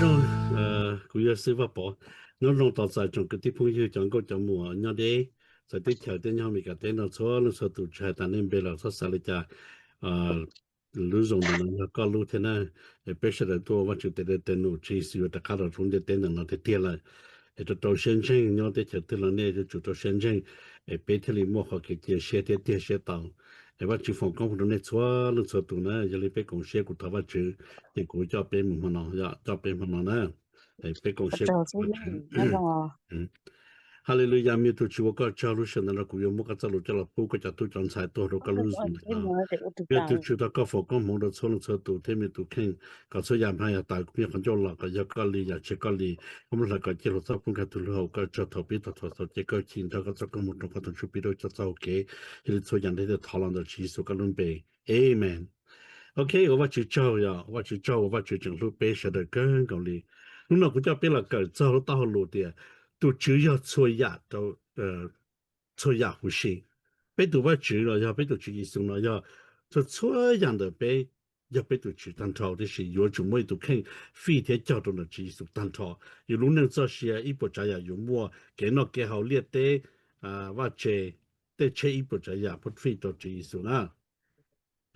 Kuv yog xib hwb Vaj Pov. Nyob zoo tau txais tsoom kwv tij phooj ywg cov nkauj cov muam nyob deb txawv teb chaws thiab nyob Amelikas teb no txhua leej txhua tus, tsis hais tas nej npe los txhob xav li cas. Lub zoo ntawm no yog koj lub thiab na. Peb sawv daws tuaj ua Vajtswv tes dej tes num, Tswv Yexus yuav rov qab los rau ntiaj teb ntawm no tiag tiag lawm. Es rau rau siab ntseeg nyob teb chaws twg los nej yuav tsum rau siab ntseeg, es peb thiaj li muaj qhov kev cia siab thiab tiag siab tau. Es Vajtswv foom koob hmoov rau nej txhua leej txhua tus na. Yog li peb koom siab, kuv thov Vajtswv, ces kuv coj peb mus hmo no, coj peb hmo no na. Peb koom siab. Haleluya, me tug Tswv, ua koj tsaug, lub sij hawm ntawm no kuv yuav muab koj txoj lus coj los pub koj cov tub cov ntxhais tuaj rau koj lub zoo ntawm no. Me tug Tswv, thov koj foom koob hmoov rau txhua leej txhua tus thiab me tus kheej, kom txhua yam hma yam tas, kuv me qhov ncauj los kom yog koj li, yam tsis yog koj li, koj muab hlawv kom ciaj hluas txoj phooj kag tug lug hau, koj tsaug thaum pib thaum txog thaum ces koj chim nrog koj txoj koob hmoov rau koj tus ntsuj plig rau cov txoj hau kev. Yog li txhua yam no thov los ntawm Tswv Yexus koj lub npe. Amen. Ok, ua Vajtswv tsaug, yog Vajtswv tsaug, ua Vajtswv tseem hlub peb sawv daws kawg nkaus li. Hnub no kuv coj peb los kawm txog lub taub hau lus tias tus Tswv yog txhua yam rau, txhua yam huv si. Peb tus Vajtswv los yog peb tus Tswv Yexus no yog txhua txhua yam ntawm peb, yog peb tus Tswv tag nrho, tiam sis yuav tsum muaj ib tus kheej fij thiab cog rau ntawm Tswv Yexus tag nrho. Yus lub neej txoj sia ib puas tsav yam yuav muaj, kev noj kev haus, liaj teb, vaj tse, tej tsheb, ib puas tsav yam muab fij rau Tswv Yexus na.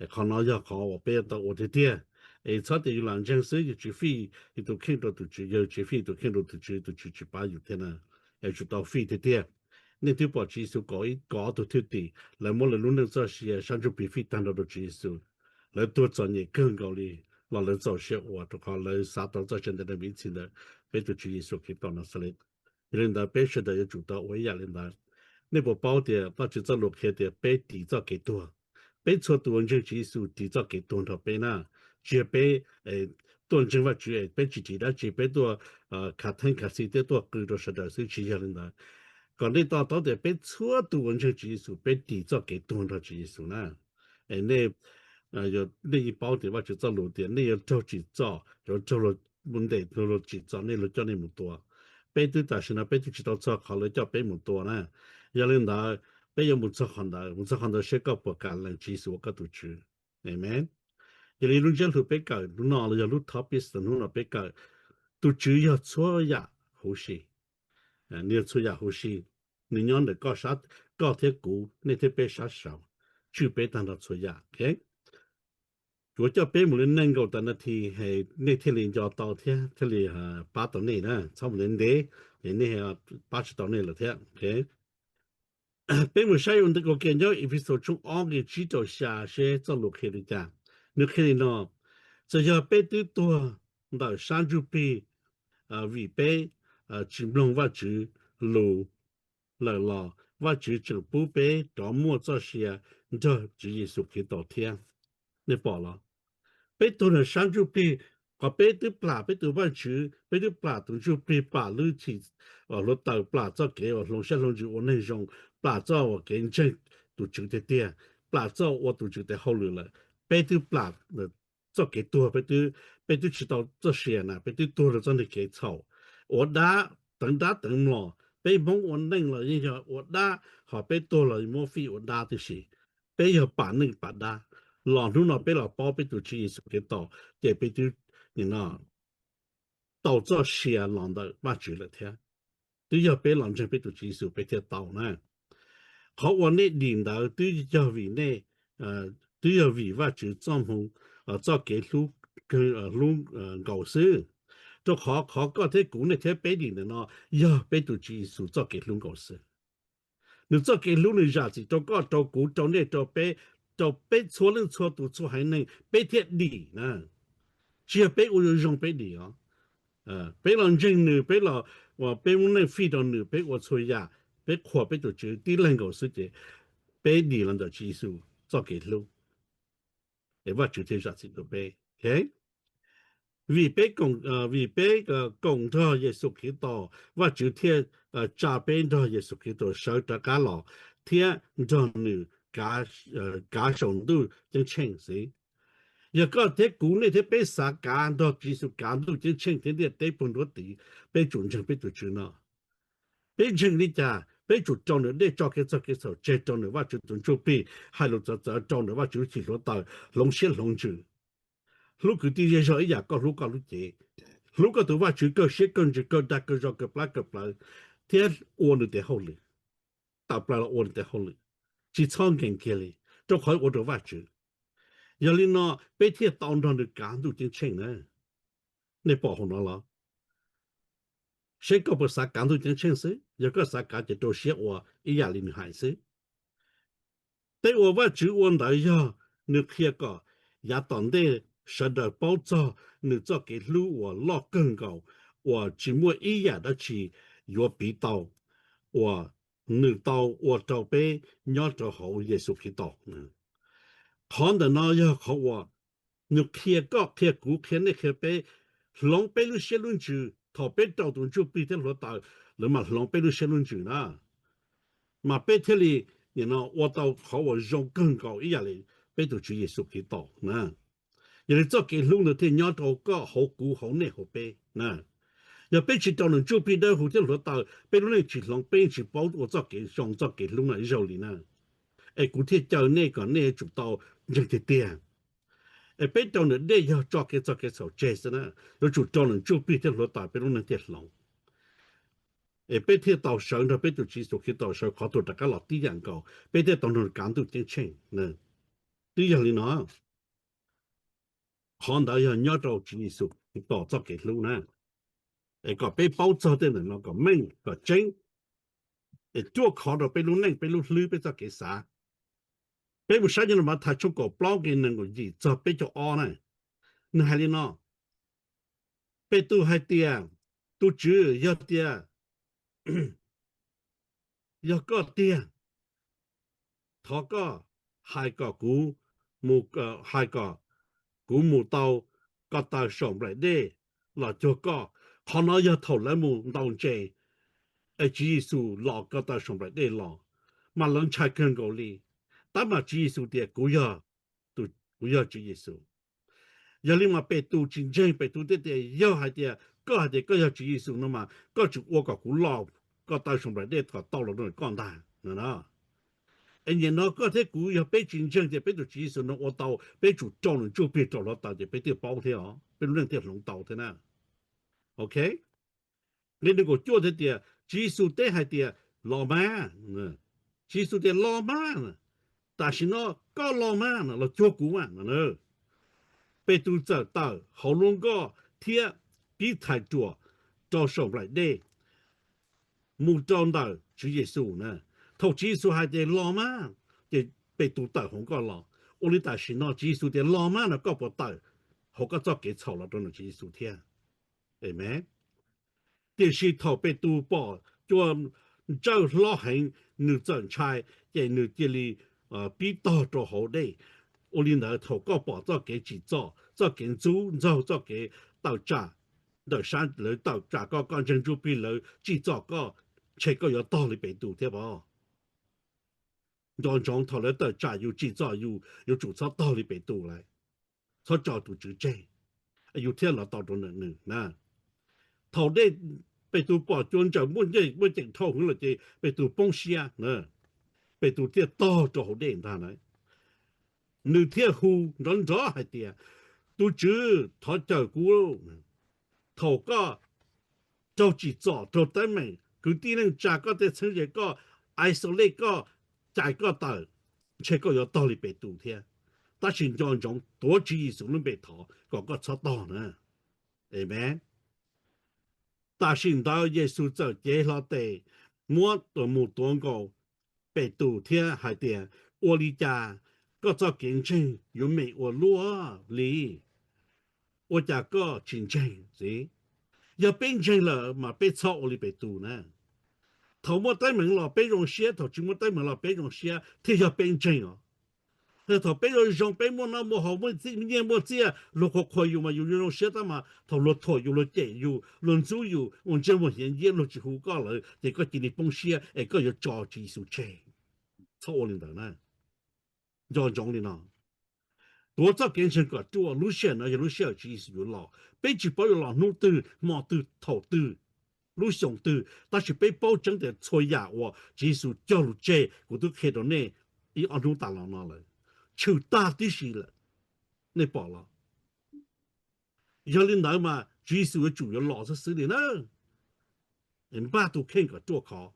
Qhov no yog qhov uas peb yuav tau ua tiag tiag. Es txhob tias yus lam ntseeg xwb yus tsis fij yus tus kheej rau tus Tswv, yog yus tsis fij yus tus kheej rau tus Tswv, tus Tswv tsis pab yus thiab na. Es tsum tau fij tiag tiag. Nej twb pom Tswv Yexus kom ib, kom ob tug thwj tim, lawv muab lawv lub neej txoj sia sab ntsuj plig fij tag nrho rau Tswv Yexus. Lawv tuag txom nyem kawg nkaus li, los lawv txaus siab ua, rau qhov lawv xav tau txoj sia ntev daj vim txhis ntawm peb tus Tswv Yexus Khetos Naxales. Yog li ntawd peb sawv daws yuav tsum tau ua ib yam li ntawd. Nej puas paub tias Vajtswv txoj lus qhia tias peb ris txoj kev tuag? Peb txhua tus uas ntseeg Tswv Yexus ris txoj kev tuag nrog peb na. Tsis yog peb tuaj ntseeg Vajtswv es peb tsis ris dab tsi, peb tuaj khav theeb khav xi thiab tuaj qw rau sawv daws xwb, tsis yog li ntawd. Kom nej to taub tias peb txhua tus uas ntseeg Tswv Yexus peb ris txoj kev tuag nrog Tswv Yexus na. Es nej, nej yeej paub tias Vajtswv txoj lus tias nej yuav raug tsim txom, yuav raug luag ntes, luag tsim txom nej, luag coj nej mus tua. Peb twb tam sim no peb twb tsis tau txog qhov lawv coj peb mus tua na. Yog li ntawd, peb yuav mus txog qhov ntawd, mus txog qhov ntawd seb koj puas kam lees Tswv Yexus ua koj tus Tswv. Amen. Yog li lub ntsiab lus peb kawm hnub no los yog lub topic hnub no peb kawm, tus Tswv yog txhua yam huv si. Nws yog txhua yam huv si, nws nyob ntawm koj, koj thiab kuv, nej thiab peb sab saud, tswj peb tag nrho txhua yam. Kuv coj peb mus li nees nkaum tawm nas this, nej thiaj li nco tau thiab thiaj li pab tau nej na. Txhob mus ntev ntev, ces nej pab tsis tau nej lawm thiab. Peb mus saib ua ntej ua ke nyob Efexus tshooj ob nqe tsib rau xya seb txoj lus qhia li cas. Nws qhia li no: Txawm yog peb twb tuag ntawm sab ntsuj plig vim peb tsis mloog Vajtswv lus lawm los Vajtswv tseem pub peb rov muaj txoj sia nrog Tswv Yexus Khetos thiab. Nej pom los? Peb tuag ntawm sab ntsuj plig, qhov peb twb plam peb tus Vajtswv, peb twb plam tus ntsuj plig, plam lub hwj chim hluav taws, plam txoj kev uas hloov siab hloov ntsws ua neeg zoo, plam txoj uas kev ntseeg tus Tswv tiag tiag, plam txoj ua tus Tswv tes hauj lwm lawm. Peb twb plam txoj kev tuag, peb twb tsis tau txoj sia na, peb twb tuag rau txoj niag kev txhaum, ua dab, teev dab teev mlom. Peb Hmoob ua neej los yeej yog ua dab, ho peb tuag los muab fij ua dab tib si. Peb yog pam neej pam dab, los hnub no peb los paub peb tus Tswv Yexus Khetos, ces peb twb tau txoj sia los ntawm Vajtswv lawm thiab. Twb yog peb los ntseeg peb tus Tswv Yexus peb thiaj tau na. Qhov uas nej dim ntawd twb yog vim nej, twb yog vim Vajtswv txoj hmoo, txoj kev hlub nkaus xwb. Rau qhov qhov koj thiab kuv, nej thiab peb dim ntawm no yog peb tus Tswv Yexus txoj kev hlub nkaus xwb. Nws txoj kev hlub nws zam txim rau koj, rau kuv, rau nej, rau peb, rau peb txhua leej txhua tus txhua haiv neeg peb thiaj dim na. Tsis yog peb ua yuav zoo peb dim os. Peb los ntseeg nws, peb los, peb muab neej fij rau nws, peb ua txhua yam, peb qhuas peb tus Tswv tib leeg nkaus xwb ces peb dim los ntawm Tswv Yexus txoj kev hlub, es Vajtswv thiaj zam txim rau peb. Vim peb, vim peb koom nrog Yexus Khetos, Vajtswv thiaj tsa peb nrog Yexus Khetos sawv rov qab los thiab nrog nws kav saum ntuj ceeb tsheej xwb. Yog koj thiab kuv, nej thiab peb xav kav nrog Tswv Yexus kav ntuj ceeb tsheej thiab ntiaj teb puag nruab tid, peb tsum ntseeg peb tus Tswv no. Peb ntseeg li cas peb tsum rau nws dej tso kev txog kev txhaum tseg, rau nws Vajtswv tus ntsuj plig, hais lus txawv txawv, rau nws Vajtswv lub hwj chim hluav taws, hloov siab hloov ntsws, hlub kwv tij zej zog ib yam koj hlub koj lub cev, Hlub koj tus Vajtswv kawg siab kawg ntsws kawg dag kawg zog kawg plab kawg plawv, thiab ua nws tes hauj lwm, tawm plaws los ua nws tes hauj lwm, tsis txhob nkees kiag li, rau qhov ua rau Vajtswv. Yog li no peb thiaj tau nrog nws kav ntuj ceeb tsheej na. Nej pom hauv no los? Seb koj puas xav kav ntuj ceeb tsheej xwb, yog koj xav kav ces rau siab ua ib yam li nws hais xwb. Tej uas Vajtswv ua ntawd yog nws qhia kom yav tom ntej sawv daws paub txog nws txoj kev hlub uas loj kawg nkaus uas tsis muaj ib yam dab tsi yuav piv tau, uas nws tau ua rau peb nyob rau hauv Yexus Khetos. Qhov ntawm no yog qhov uas nws qhia koj qhia kuv qhia nej qhia peb, hloov peb lub siab lub ntsws. Thaum peb rau tus ntsuj plig thiab hluav taws, lawv mam hloov peb lub siab lub ntsws na, mas peb thiaj li nim no ua tau qhov uas zoo kawg nkaus ib yam li peb tus Tswv Yexus Khetos na. Yog li txoj kev hlub ntawd thiaj nyob rau koj hauv kuv hauv nej hauv peb na. Yog peb tsis rau nws ntsuj plig dawb huv thiab hluav taws, peb lub neej tsis hloov, peb tsis paub ua txoj kev zoo txoj kev hlub no ib zaug li na. Es kuv thiaj caw nej kom nej yuav tsum tau ntseeg tiag tiag. Es peb rau nws dej yog tso kev txog kev txhaum tseg xwb na, yuav tsum rau nws ntsuj plig thiab hluav taws peb lub neej thiaj hloov. Es peb thiaj tau sawv nrog peb tus Tswv Yexus Khetos sawv qhov tuag rov qab los tib yam nkaus, peb thiaj tau nrog kav ntuj ceeb tsheej. Twb yog li no, qhov ntawd yog nyob rau Tswv Yexus Khetos txoj kev hlub na. Es kom peb paub txog tej ntawm no kom meej kom tseeb, es ruaj khov rau peb lub neej peb lub hlwb peb txoj kev xav. Peb mus saib nyob rau Mathais tshooj kaum plaub nqe nees nkaum yim txog peb caug ob na, nws hais li no: Petus hais tias, Tus Tswv, yog tias yog koj tiag, thov koj hais kom kuv mus, hais kom kuv mus tau ko taw saum nplaim dej los cuag koj. Qhov no yog thaum lawv mus ntaus ntses, es Tswv Yexus los ko taw saum nplaim dej los, mas lawv ntshai kawg nkaus li. Tab mas Tswv Yexus tias, Kuv yog, kuv yog Tswv Yexus. Yog li mas Petus tsis ntseeg, Petus thiaj tias, Yog hais tias koj hais tias koj yog Tswv Yexus no mas koj tsis ua kom kuv los ko taw saum nplaim dej kom tau los rau koj ntag no. Es nim no koj thiab kuv yog peb tsis ntseeg tias peb tus Tswv Yexus no ua tau, peb tsum rau nws ntsuj plig rau hluav taws ces peb thiaj paub thiab os, peb lub neej thiaj hloov tau thiab na. Ok, nqe nees nkaum cuaj thiaj tias, Tswv Yexus teb hais tias, Los mas. Tswv Yexus tias, Los mas, tam sim no koj los mas los cuag kuv mas. Petus txawm tawm hauv lub nkoj thiab pib thais ruam rau saum nplaim dej mus rau ntawm Tswv Yexus na. Thaum Tswv Yexus hais tias, Los mas, ces Petus tawm hauv nkoj los. Ua li tam sim no Tswv Yexus tias, Los mas no koj puas tawm hauv koj txoj kev txhaum los rau ntawm Tswv Yexus thiab? Amen. Tiam sis thaum Petus pom cua ntsawj hlob heev, nws txawm ntshai, ces nws cia li pib tog rau hauv dej. Ua li ntawd thaum koj pom txoj kev tsim txom, txoj kev ntxub ntxaug, txoj kev tawm tsam ntawm sab lawv tawm tsam koj, koj ntseeg ntsuj plig lawv tsim txom koj, ntshe koj yuav tog li Petus thiab pob. Nco ntsoov thaum lawv tawm tsam yus tsim txom yus, yuav tsum txhob tog li Petus lawm, txhob tso tus Tswv tseg, yus thiaj los tau rau ntawm nws na. Thaum dej, Petus pom cua ntsawj muaj ceem dhau hwv lawm ces Petus poob siab, Petus thiaj tog rau hauv dej ntag na. Nws thiaj hu nrov nrov hais tias, Tus Tswv, thov cawm kuv! Thaum koj raug tsim txom raug teeb meem, kwv tij neej tsa koj tej txheeb ze koj isolate koj, cais koj tawm, ntshe koj yuav tog li Petus thiab. Tab sis nco ntsoov tuav Tswv Yexus lub npe thov kom koj txhob tog na. Amen. Tam sim ntawd Yexus txawm cev hlo tes, muab mus tuav nkaus Petus thiab hais tias, Ua li cas koj txoj kev ntseeg yuav mem ua luaj li? Ua cas koj tsis ntseeg ntxiv? Yog peb ntseeg lawm mas peb txhob ua li Petus na. Thaum muaj teeb meem los peb zoo siab, thaum tsis muaj teeb meem los peb zoo siab, thiaj yog peb ntseeg os. Yog thaum peb zoo zoo, peb muaj noj muaj haus, muaj nyiaj muaj txiaj, luag qhuas qhuas yus mas yus zoo zoo siab, tab mas thaum luag thuam yus, luag cem yus, luag ntxub yus, ua ntsej muag hiav nciab, luag tsis hu koj lawm ces koj cia li poob siab es koj yuav tso Tswv Yexus tseg. Txhob ua li ntawd na. Nco ntsoov li no, tuav txoj kev ntseeg kom ruaj, lub sij hawm no yog lub sij hawm Tswv Yexus yuav los. Peb tsis paub yuav los hnub twg, hmo twg, thaum twg, lub xyoo twg, tab sis peb paub tseeb tias txhua yam uas Tswv Yexus cog lus tseg kuv twb qhia rau nej ib ob hnub tas los no lawm, tshwm tag tib si lawm. Nej pom los? Yog li ntawd mas Tswv Yexus yuav tsum yuav los xwb xwb li na. Npaj tus kheej kom ruaj khov.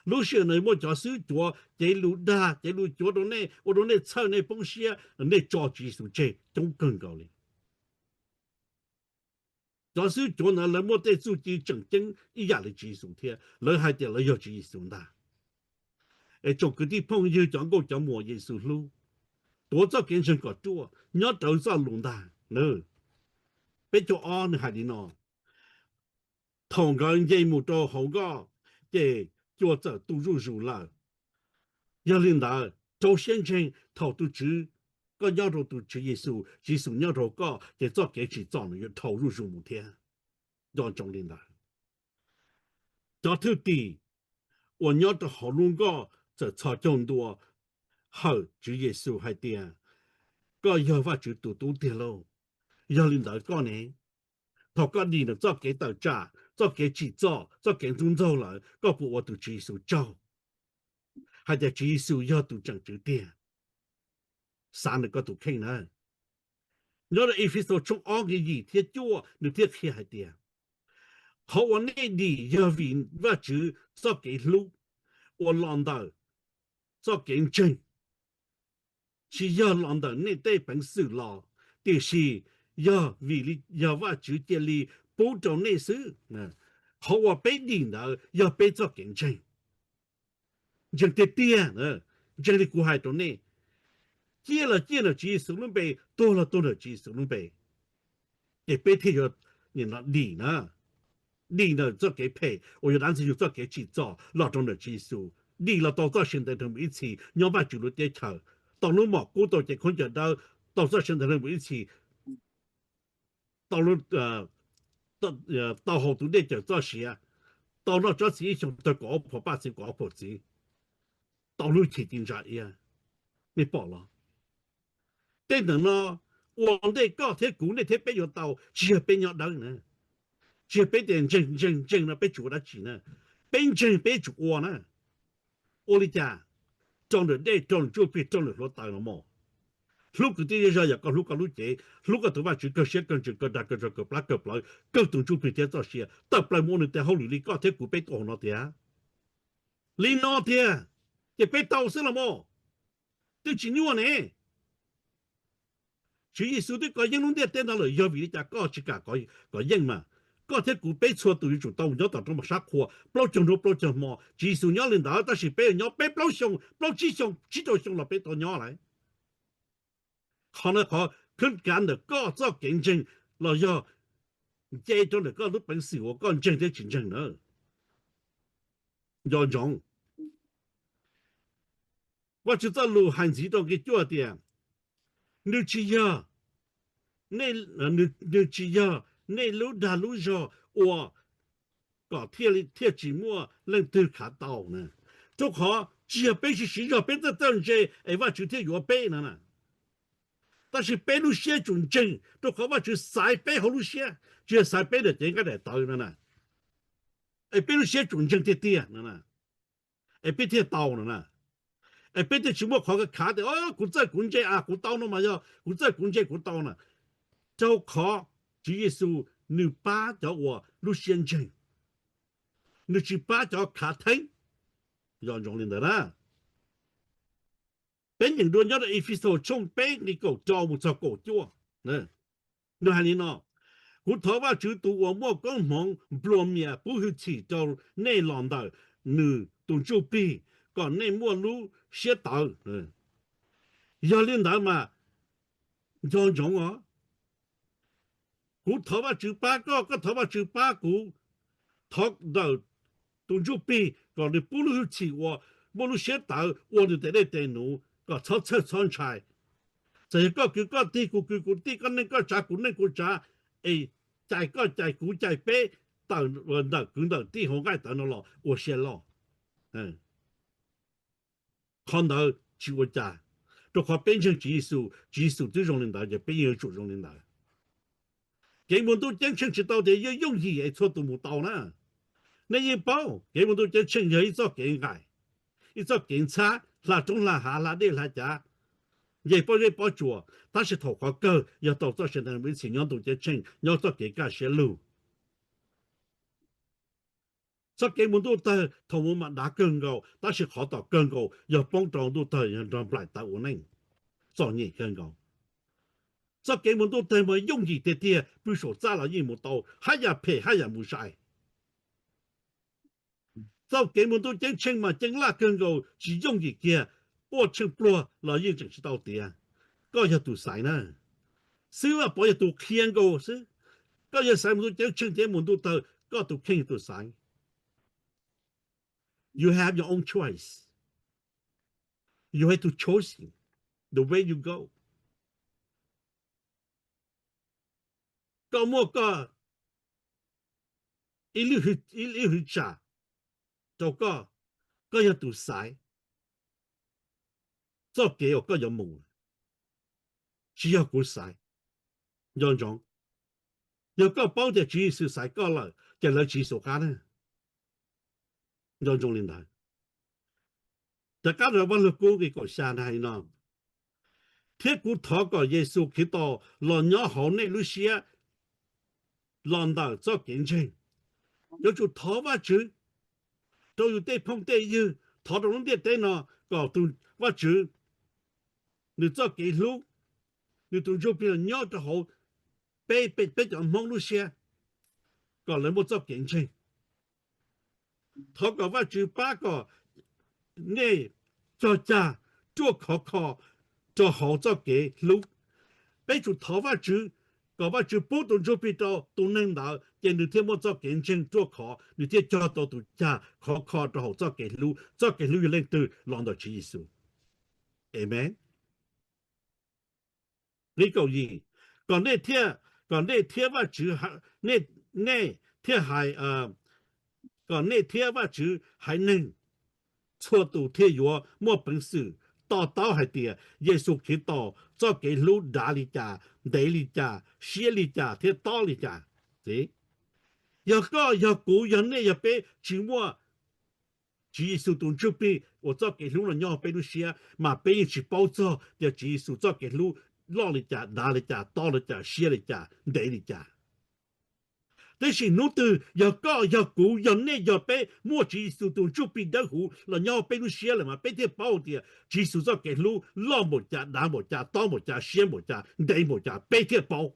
Lub sij hawm no muaj cov xib hwb cuav cev lus dag, cev lus cuav rau nej, ua rau nej txhawj, nej poob siab, nej tso Tswv Yexus tseg coob kawg nkaus li. Cov xib hwb cuav ntawd lawv muaj tej txuj ci tseem ceeb ib yam li Tswv Yexus thiab, lawv hais tias lawv yog Tswv Yexus ntag. Es tsoom kwv tij phooj ywg, cov nkauj cov muam Yexus hlub, tuav txoj kev ntseeg kom ruaj, nyob raws txoj lus ntag. Peb caug ob nws hais li no: Thaum nkawd nce mus rau hauv nkoj, ces cua txawm tu zuj zus lawm. Yog li ntawd, rau siab ntseeg, thaum tus Tswv, koj nyob rau tus Tswv Yexus, Tswv Yexus nyob rau koj, ces txoj kev tsim txom nws yuav dhau zuj zus mus thiab. Nco ntsoov li ntawd. Cov thwj tim uas nyob rau hauv lub nkoj txawm txhos caug ntua hawm Tswv Yexus hais tias, Koj yog Vajtswv tus Tub tiag lauj. Yog li ntawd koj ne, thaum koj dim ntawm txoj kev tawm tsam, txoj kev tsim txom, txoj kev ntxub ntxaug lawm, koj puas ua tus Tswv Yexus tsaug hais tias Tswv Yexus yog tus tseem Tswv tiag? Xav ntawm koj tus kheej na. Nyob rau Efexus tshooj ob nqe yim thiab cuaj nws thiaj qhia hais tias, Qhov uas nej dim yog vim Vajtswv txoj kev hlub uas los ntawm txoj kev ntseeg, tsis yog los ntawm nej tej peev xwm los, tiam sis yog vim li yog Vajtswv cia li pub rau nej xwb. Qhov uas peb dim ntawd yog peb txoj kev ntseeg. Ntseeg tiag tiag, ntseeg li kuv hais rau nej, ciaj los ciaj ntawm Tswv Yexus lub npe, tuag los tuag ntawm Tswv Yexus lub npe, ces peb thiaj yuav dim na, dim ntawm txoj kev phem uas yog dab ntxwg nyoog txoj kev tsim txom los rau ntawm Tswv Yexus, dim los tau txoj sia ntev dhawv mus ib txhis nyob Vajtswv lub teb chaws, tau lub mom kub, tau cev khaub ncaws dawb, tau txoj sia ntev dhawv mus ib txhis, tau, tau haus tus dej cawm txoj sia, tau noj tsob txiv ib xyoos tawg kaum ob phaum paj txiv kaum ob phaum txiv, tau lub chim ci ntsa iab. Nej pom los? Tej ntawm no ua ntej koj thiab kuv, nej thiab peb yuav tau, tsis yog peb nyob dawb na. Tsis yog peb tias ntseeg ntseeg ntseeg no peb tsum ua dab tsi na. Peb ntseeg peb tsum ua na. Ua li cas? Rau ntawm dej, rau ntawm ntsuj plig, rau ntawm hluav taws no mog. Hlub kwv tij zej zog yam koj hlub koj lub cev, hlub koj tus Vajtswv kawg siab kawg ntsws kawg dag kawg zog kawg plab kawg plawv kawg tus ntsuj plig thiab txoj sia, tawm plaws mus ua nws tes hauj lwm li koj thiab kuv peb tau hauv no tiag. Li no tiag, ces peb tau xwb los mog. Twb tsis nyuaj ne. Tswv Yexus twb kov yeej lub ntiaj teb no lawm, yog vim li cas koj tsis kam kov yeej mas? Koj thiab kuv peb txhua tus yuav tsum tau nyob tom roob sab qhua plaub caug hnub plaub caug hmo. Tswv Yexus nyob li ntawd, tab sis peb yuav nyob peb plaub xyoo, plaub tsib xyoo, tsib rau xyoo los peb tau nyob lawm. Qhov no qhov khwb kav ntawm koj txoj kev ntseeg los yog nce rau ntawm koj lub peev xwm uas koj ntseeg thiab tsis ntseeg na. Nco ntsoov, Vajtswv txoj lus hais ntxiv rau nqe cuaj tias, nws tsis yog, nws tsis yog nej lub dag lub zog ua kom thiaj tsis muaj leej twg khav tau na. Rau qhov tsis yog peb siv siv zog peb txawj txawj ntse es Vajtswv thiaj yuav peb no na. Tab sis peb lub siab tsum ntseeg, rau qhov Vajtswv xaiv peb hauv lub siab, tsis yog xaiv peb ntawm cev nqaij daim tawv no na. Es peb lub siab tsum ntseeg tiag tiag no na, es peb thiaj tau no na. Es peb thiaj tsis muaj qhov khav tias, kuv txawj kuv ntse, kuv tau no mas yog kuv txawj kuv ntse kuv tau na. Rau qhov Tswv Yexus nws pab cov uas lub siab ntseeg, nws tsis pab cov khav theeb. Nco ntsoov li ntawd na. Peb nyeem dua nyob rau Efexus tshooj peb nqe kaum rau mus txog kaum cuaj. Nws hais li no, kuv thov Vajtswv tus uas muaj koob hmoov nplua mias pub hwj chim rau nej los ntawm nws tus ntsuj plig kom nej muaj lub siab tawv. Yog li ntawd mas nco ntsoov os, kuv thov Vajtswv pab koj, koj thov Vajtswv pab kuv, thov ntawm tus ntsuj plig kom nws pub lub hwj chim uas muaj lub siab tawv ua nws tes dej tes num kom txhob txhawj txhob ntshai. Txawm yog koj kwv koj tij, kuv kwv kuv tij, koj neej koj tsav, kuv neej kuv tsav, es cais koj cais kuv cais peb, tawm ntawm kwv ntawm tij hauv nqaij tawv no los ua siab loj. Qhov ntawd tsis ua cas, rau qhov peb ntseeg Tswv Yexus, Tswv Yexus twb zoo li ntawd ces peb yeej yuav tsum zoo li ntawd. Kev mus ntuj ceeb tsheej tsis tau tias yog yooj yim es txhua tus mus tau na. Nej yeej paub kev mus ntuj ceeb tsheej yog ib txoj kev nqaim, ib txoj kev ntxhab hla roob hla hav hla dej hla cav. nce pob zeb pob tsuas, tab sis thaum qhov kawg yog tau txoj sia ntev mus ib txhis nyob ntuj ceeb tsheej, nyob txoj kev kaj siab lug. Txoj kev mus ntuj tawg thaum mus mas dav kawg nkaus, tab sis qhov tom kawg nkaus yog poob rau ntuj tawg, yog nrog nplaim tawv ua neej, txom nyem kawg nkaus. Txoj kev mus ntuj tawg mas yooj yim tiag tiag, pw saum txaj los yeej mus tau, haj yam phem haj yam mus sai. Txoj kev mus ntuj ceeb tsheej mas ceeb laj kawg nkaus, tsis yooj yim kiag, quaj tsheej pluag los yeej tseem tsis tau tiav. Koj yog tus xaiv na, xib hwb Vaj Pov yog tus qhia nkaus xwb. Koj yog xaiv mus ntuj ceeb tsheej thiab mus ntuj tawg, koj tus kheej yog tus xaiv. You have your own choice. You have to choose the way you go. Koj muaj koj ib lub hwv tsam rau koj, koj yog tus xaiv txoj kev uas koj yuav mus, tsis yog kuv xaiv. Nco ntsoov, yog koj paub tias Tswv Yexus xaiv koj lawm ces lawv tsis xus qab na. Nco ntsoov li ntawd. Rov qab rau Vaj Lug Kub nqe kaum xya na hais no: Thiab kuv thov kom Yexus Khetos los nyob hauv nej lub siab los ntawm txoj kev ntseeg. Yuav tsum thov Vajtswv rau yus tej phooj tej ywg, thov rau lub ntiaj teb no kom tus Vajtswv nws txoj kev hlub, nws tus Ntsuj Plig los nyob rau hauv peb, peb cov Hmoob lub siab, kom lawv muaj txoj kev ntseeg. Thov kom Vajtswv pab kom nej cog cag ruaj khov kho rau hauv txoj kev hlub. Peb tsum thov Vajtswv kom Vajtswv pub tus Ntsuj Plig rau tus neeg ntawd ces nws thiaj muaj txoj kev ntseeg ruaj khov, nws thiaj cog tau tus cag khov kho rau hauv txoj kev hlub. Txoj kev hlub yog leej twg? Los ntawm Tswv Yexus. Amees. Nqe kaum yim: Kom nej thiab, kom nej thiab Vajtswv, nej thiab haiv, kom nej thiab Vajtswv haiv neeg txhua tus thiaj yuav muaj peev xwm to taub hais tias Yexus Khetos txoj kev hlub dav li cas, ntev li cas, siab li cas thiab tob li cas. Yog koj, yog kuv, yog nej, yog peb tsis muaj Tswv Yexus tus Ntsuj Plig uas txoj kev hlub no nyob peb lub siab mas peb yeej tsis paub txog tias Tswv Yexus txoj kev hlub loj li cas, dav li cas, tob li cas, siab li cas, ntev li cas. Tab sis hnub twg yog koj, yog kuv, yog nej, yog peb muaj Tswv Yexus tus Ntsuj Plig Dawb Huv los nyob peb lub siab lawm mas peb thiaj paub tias Tswv Yexus txoj kev hlub loj npaum cas, dav npaum cas, tob npaum cas, siab npaum cas, ntev npaum cas, peb thiaj paub.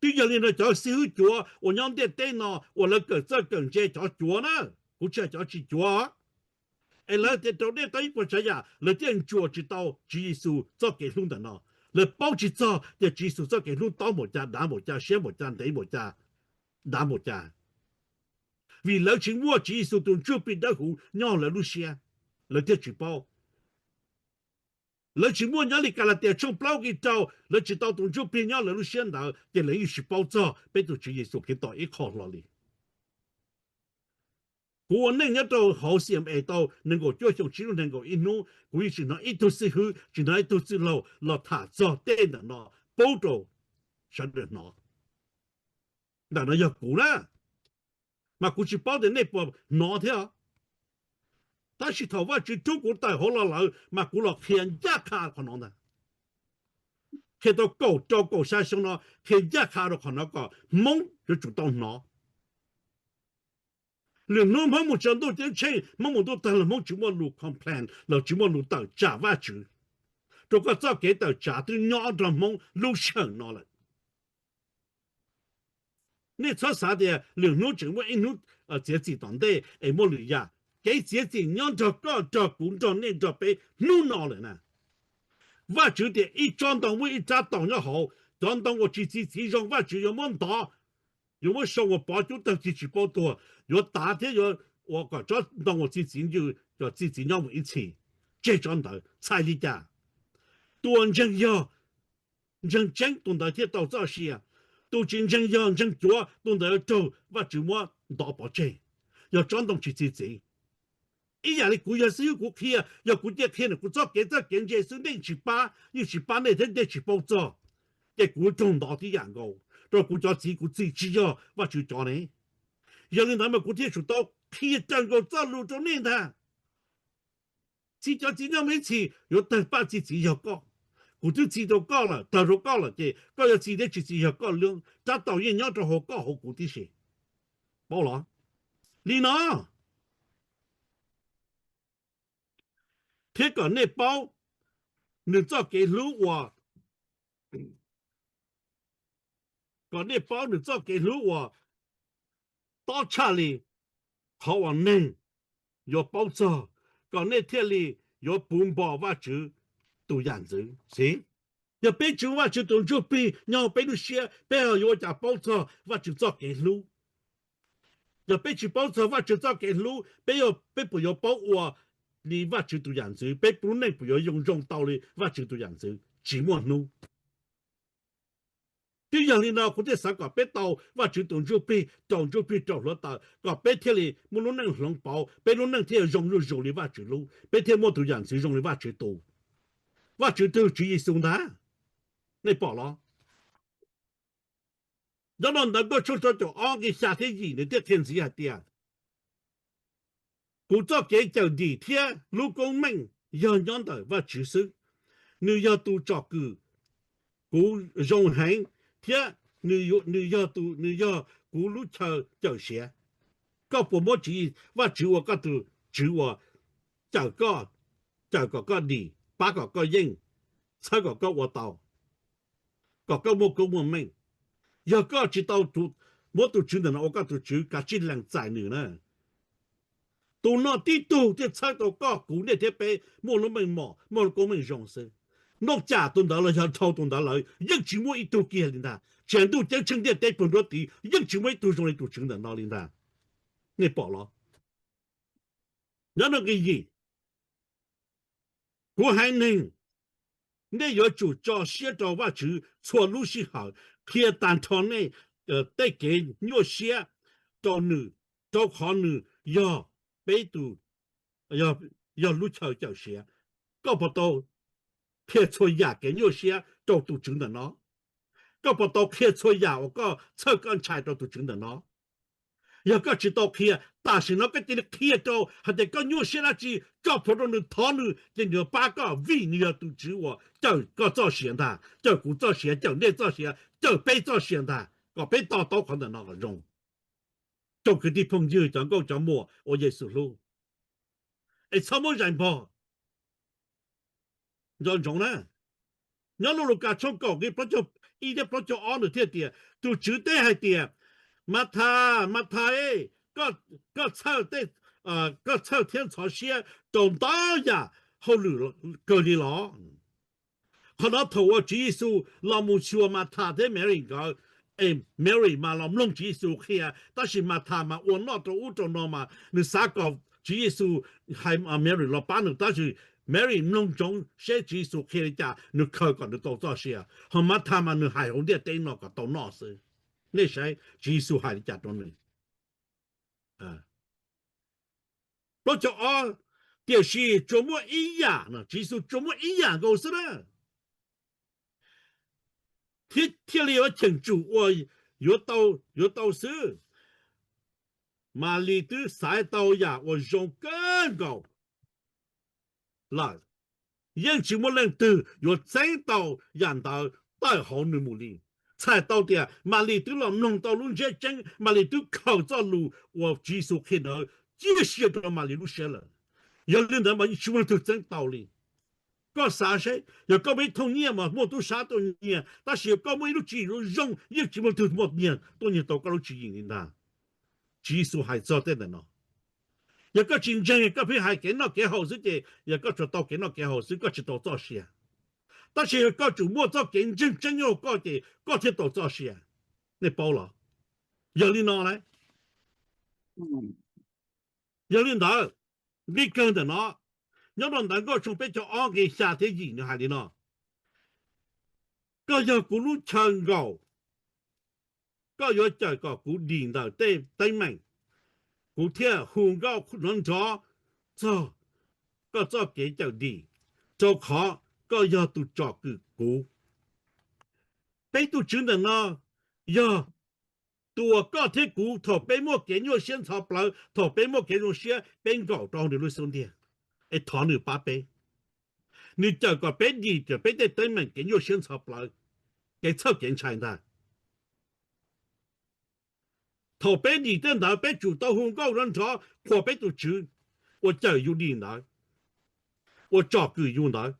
Twb yog li no cov xib hwb cuav uas nyob ntiaj teb no uas lawv kawm txawj kawm ntse, cov cuav na, kuv tsis hais cov tsis cuav, es lawv tias rau nej tau ib puas tsav yam, lawv thiaj ntsuas tsis tau Tswv Yexus txoj kev hlub ntawm no. Lawv paub tsis txog tias Tswv Yexus txoj kev hlub tob npaum cas, dav npaum cas, siab npaum cas, ntev npaum cas, dav npaum cas. Vim lawv tsis muaj Tswv Yexus tus Ntsuj Plig Dawb Huv nyob lawv lub siab, lawv thiaj tsis paub. Lawv tsis muaj nyob li Kalatias tshooj plaub nqe rau, lawv tsis tau tus Ntsuj Plig nyob lawv lub siab ntawd ces lawv yeej tsis paub txog peb tus Tswv Yexus Khetos ib qho hlo li. Kuv ua neej nyob rau hauv C M A tau nees nkaum cuaj xyoo, tsib lub nees nkaum ib hnub, kuv yeej tsis hnov ib tug xib hwb, tsis hnov ib tug txwj laug los tham txog tej ntawm no pub rau sawv daws hnov. Ntawm no yog kuv na, mas kuv tsis paub tias nej puas hnov thiab. Tab sis thaum Vajtswv rub kuv tawm hauv los lawm mas kuv los qhia ncaj qha qhov no ntag. Qhia tau kaum rau kaum xya xyoo no qhia ncaj qha rau qhov no kom Hmoob yuav tsum tau hnov. Lwm hnub Hmoob mus tsaws ntuj ceeb tsheej, Hmoob mus ntuj tawg los Hmoob tsis muaj lus complain los tsis muaj lus tawm tsam Vajtswv, rau koj txoj kev tawm tsam twb nyob nrog Hmoob lub sij hawm no lawm. Nej txhob xav tias lwm hnub tseem muaj ib hnub txiav txim tom ntej es muaj lwm yam. Kev txiav txim nyob nrog koj, nrog kuv, nrog nej, nrog peb hnub no lawm na. Vajtswv tias ib tsob ntoo muaj ib rab taus nyob hauv, cov ntoo uas tsis txi txiv zoo Vajtswv yuav muab ntov, yuav muab sau ua pov cub tawg ci tsis paub tuag, yuav tav thiab yuav ua kom tsob ntoo uas txi txiv ncw, kom txi txiv nyob mus ib txhis, tseg tsob ntawd. Txhais li cas? Tus uas ntseeg yog, ntseeg tseeb tus ntawd thiaj tau txoj sia. Tus tsis ntseeg yog ntseeg cuav tus ntawd yuav raug Vajtswv muab ntov pov tseg, yog tsob ntoo tsis txi txiv. Ib yam li kuv yog xib hwb kuv qhia, yog kuv cia qhia ntawm kuv txoj kev txawj kev ntse xwb nej tsis pab, yeej tsis pab nej thiab nej tsis paub txog, ces kuv raug ntov tib yam nkaus, rau kuv cov txiv kuv txi tsis yog Vajtswv cov ne. Yog li ntawd mas kuv thiaj tsum tau qhia raws nkaus txoj lus rau nej ntag. Txi cov txiv neej me ntsis yuav tawg paj txi txiv yog koj. Kuv twb txi rau koj lawm, tawg rau koj lawm ces koj yuav txi thiab tsis txi yog koj lub. Rab taus yeej nyob rau hauv koj hauv kuv tib si. Paub los? Li no, thiab kom nej paub nws txoj kev hlub uas, kom nej paub nws txoj kev hlub uas tob tshaj li qhov uas neeg yuav paub txog, kom nej thiaj li yuav puv npo Vajtswv tus yam ntxwv. Xib, yog peb tsis muaj Vajtswv tus Ntsuj Plig nyob hauv peb lub siab, peb yuav ua cas paub txog Vajtswv txoj kev hlub? Yog peb tsis paub txog Vajtswv txoj kev hlub, peb, peb puas yuav paub ua li Vajtswv tus yam ntxwv? Peb lub neej puas yuav zoo zoo tau li Vajtswv tus yam ntxwv? Tsis muaj hnub. Twb yog li no kuv thiaj xav kom peb tau Vajtswv tus Ntsuj Plig, rau Ntsuj Plig rau hluav taws, kom peb thiaj li muaj lub neej hloov pauv, peb lub neej thiaj zoo zuj zus li Vajtswv lub, peb thiaj muaj tus yam ntxwv zoo li Vajtswv tus. Vajtswv twg? Tswv Yexus ntag. Nej pom los? Nyob no ntawv Nkauj tshooj rau caum ob nqe xya thiab yim nws thiaj qhia ntxiv hais tias, kuv txoj kev cawm dim thiab lub koob meej yog nyob ntawm Vajtswv xwb. Nws yog tus tsom kwm kuv zoo heev thiab nws, nws yog tus, nws yog kuv lub chaw cawm siav. Koj puas muab Vajtswv ua koj tus tswv uas cawm koj, cawm kom koj dim, pab kom koj yeej, txhawb kom koj ua tau, kom koj muaj koob muaj meej? Yog koj tsis tau muab tus tswv ntawm no ua koj tus tswv, kav tsij lees txais nws na. Tus no tib tug thiaj txhawb tau koj, kuv, nej thiab peb muaj lub meej mom, muaj lub koob meej zoo xwb. Noj cam tus ntawd los yog dhau tus ntawd lawm yeej tsis muaj ib tug kiag li ntag. Tsev ntuj ceeb tsheej ntiaj teb puag nruab tid yeej tsis muaj ib tug zoo li tus tswv ntawm no li ntag. Nej pom los? Nyob no nqe yim, kuv haiv neeg, nej yuav tsum tso siab rau Vajtswv txhua lub sij hawm, qhia tag nrho nej tej kev nyuaj siab rau nws, rau qhov nws yog peb tus, yog lub chaw cawm siav. Koj puas tau qhia txhua yam kev nyuaj siab rau tus tswv ntawm no? Koj puas tau qhia txhua yam uas koj txhawj koj ntshai rau tus tswv ntawm no? Yog koj tsis tau qhia, tam sim no koj cia li qhia rau hais tias koj nyuaj siab dab tsi, koj plhov rau nws, thov nws ces nws yuav pab koj, vim nws yog tus tswv uas cawm koj txoj sia ntag, cawm kuv txoj sia, cawm nej txoj sia, cawm peb txoj sia ntag. Kom peb to taub qhov ntawm no kom zoo. Tsoom kwv tij phooj ywg, cov nkauj cov muam uas Yexus hlub, es txhob muab zais npog. Nco ntsoov na, nyob lub Lukas tshooj kaum nqe plaub caug ib thiab plaub caug ob nws thiaj tias, tus tswv teb hais tias, Mathas, Mathas, koj txhawj, koj txhawj thiab ntxhov siab rau ntau yam hauj lwm kawg li los? Qhov no thaum uas Tswv Yexus los mus xyuas Mathas thiab Mary nkawd, es Mary mas los mloog Tswv Yexus qhia, tab sis Mathas mas ua noj rau ub rau no mas nws xav kom Tswv Yexus hais Mary los pab nws, tab sis Mary mloog ntsoov seb Tswv Yexus qhia li cas nws khaws kom nws tau txoj sia, ho Mathas mas nws hais hauv ntiaj teb no kom tau noj xwb. Nej saib Tswv Yexus hais li cas rau nws. Plaub caug ob, tiam sis tsuas muaj ib yam, Tswv Yexus tsuas muaj ib yam nkaus xwb na, thiaj li yuav cheem tsum ua, yuav tau xwb. Malis twb xaiv tau yam uas zoo kawg nkaus lawm, yeej tsis muaj leej twg yuav txeeb tau yam ntawd tawm hauv nws mus li. Txhais tau tias Malis twb los mloog tau lub ntsiab tseeb, Malis twb khaws txoj lus uas Tswv Yexus qhia ntawd ciaj sia rau Malis lub siab lawm. Yog li ntawd mas yeej tsis muaj leej twg txeeb tau li. Koj xav seb, yog koj muaj ib thooj nyiaj mas muaj tub sab tuaj nyiag, tab sis yog koj muaj ib lub tswv yim zoo zoo yeej tsis muaj leej twg muaj nyiag tuaj nyiag tau koj lub tswv yim li ntag. Tswv Yexus hais txog tej ntawm no. Yog koj tsis ntseeg, koj pheej hais kev noj kev haus xwb ces yog koj tsuas tau kev noj kev haus xwb, koj tsis tau txoj sia. Tab sis yog koj tsum muaj txoj kev ntseeg tseeb nyob hauv koj ces koj thiaj tau txoj sia. Nej paub los? Yog li no lauj. Yog li ntawd, nqi kawg ntawm no, nyob rau ntawv Nkauj tshooj peb caug ob nqi xya thiab yim nws hais li no: Koj yog kuv lub chaw nkaum, koj yuav cawm kom kuv dim ntawm tej teeb meem, kuv thiaj hu nkauj nrov nrov txog koj txoj kev cawm dim, rau qhov koj yog tus tsom kwm kuv. Peb tus Tswv ntawm no yog tus uas koj thiab kuv thaum peb muaj kev nyuaj siab ntxhov plawv, thaum peb muaj kev zoo siab, peb nkaum rau hauv nws lub xub ntiag. es thov nws pab peb. Nws cawm kom peb dim, cawm peb tej teeb meem kev nyuaj siab ntxhov plawv, kev txhawj kev ntshai ntag. Thaum peb dim tej ntawd peb tsum tau hu nkauj nrov nrov qhuas peb tus Tswv uas cawm yus dim ntawd, uas tsom kwm yus ntawd.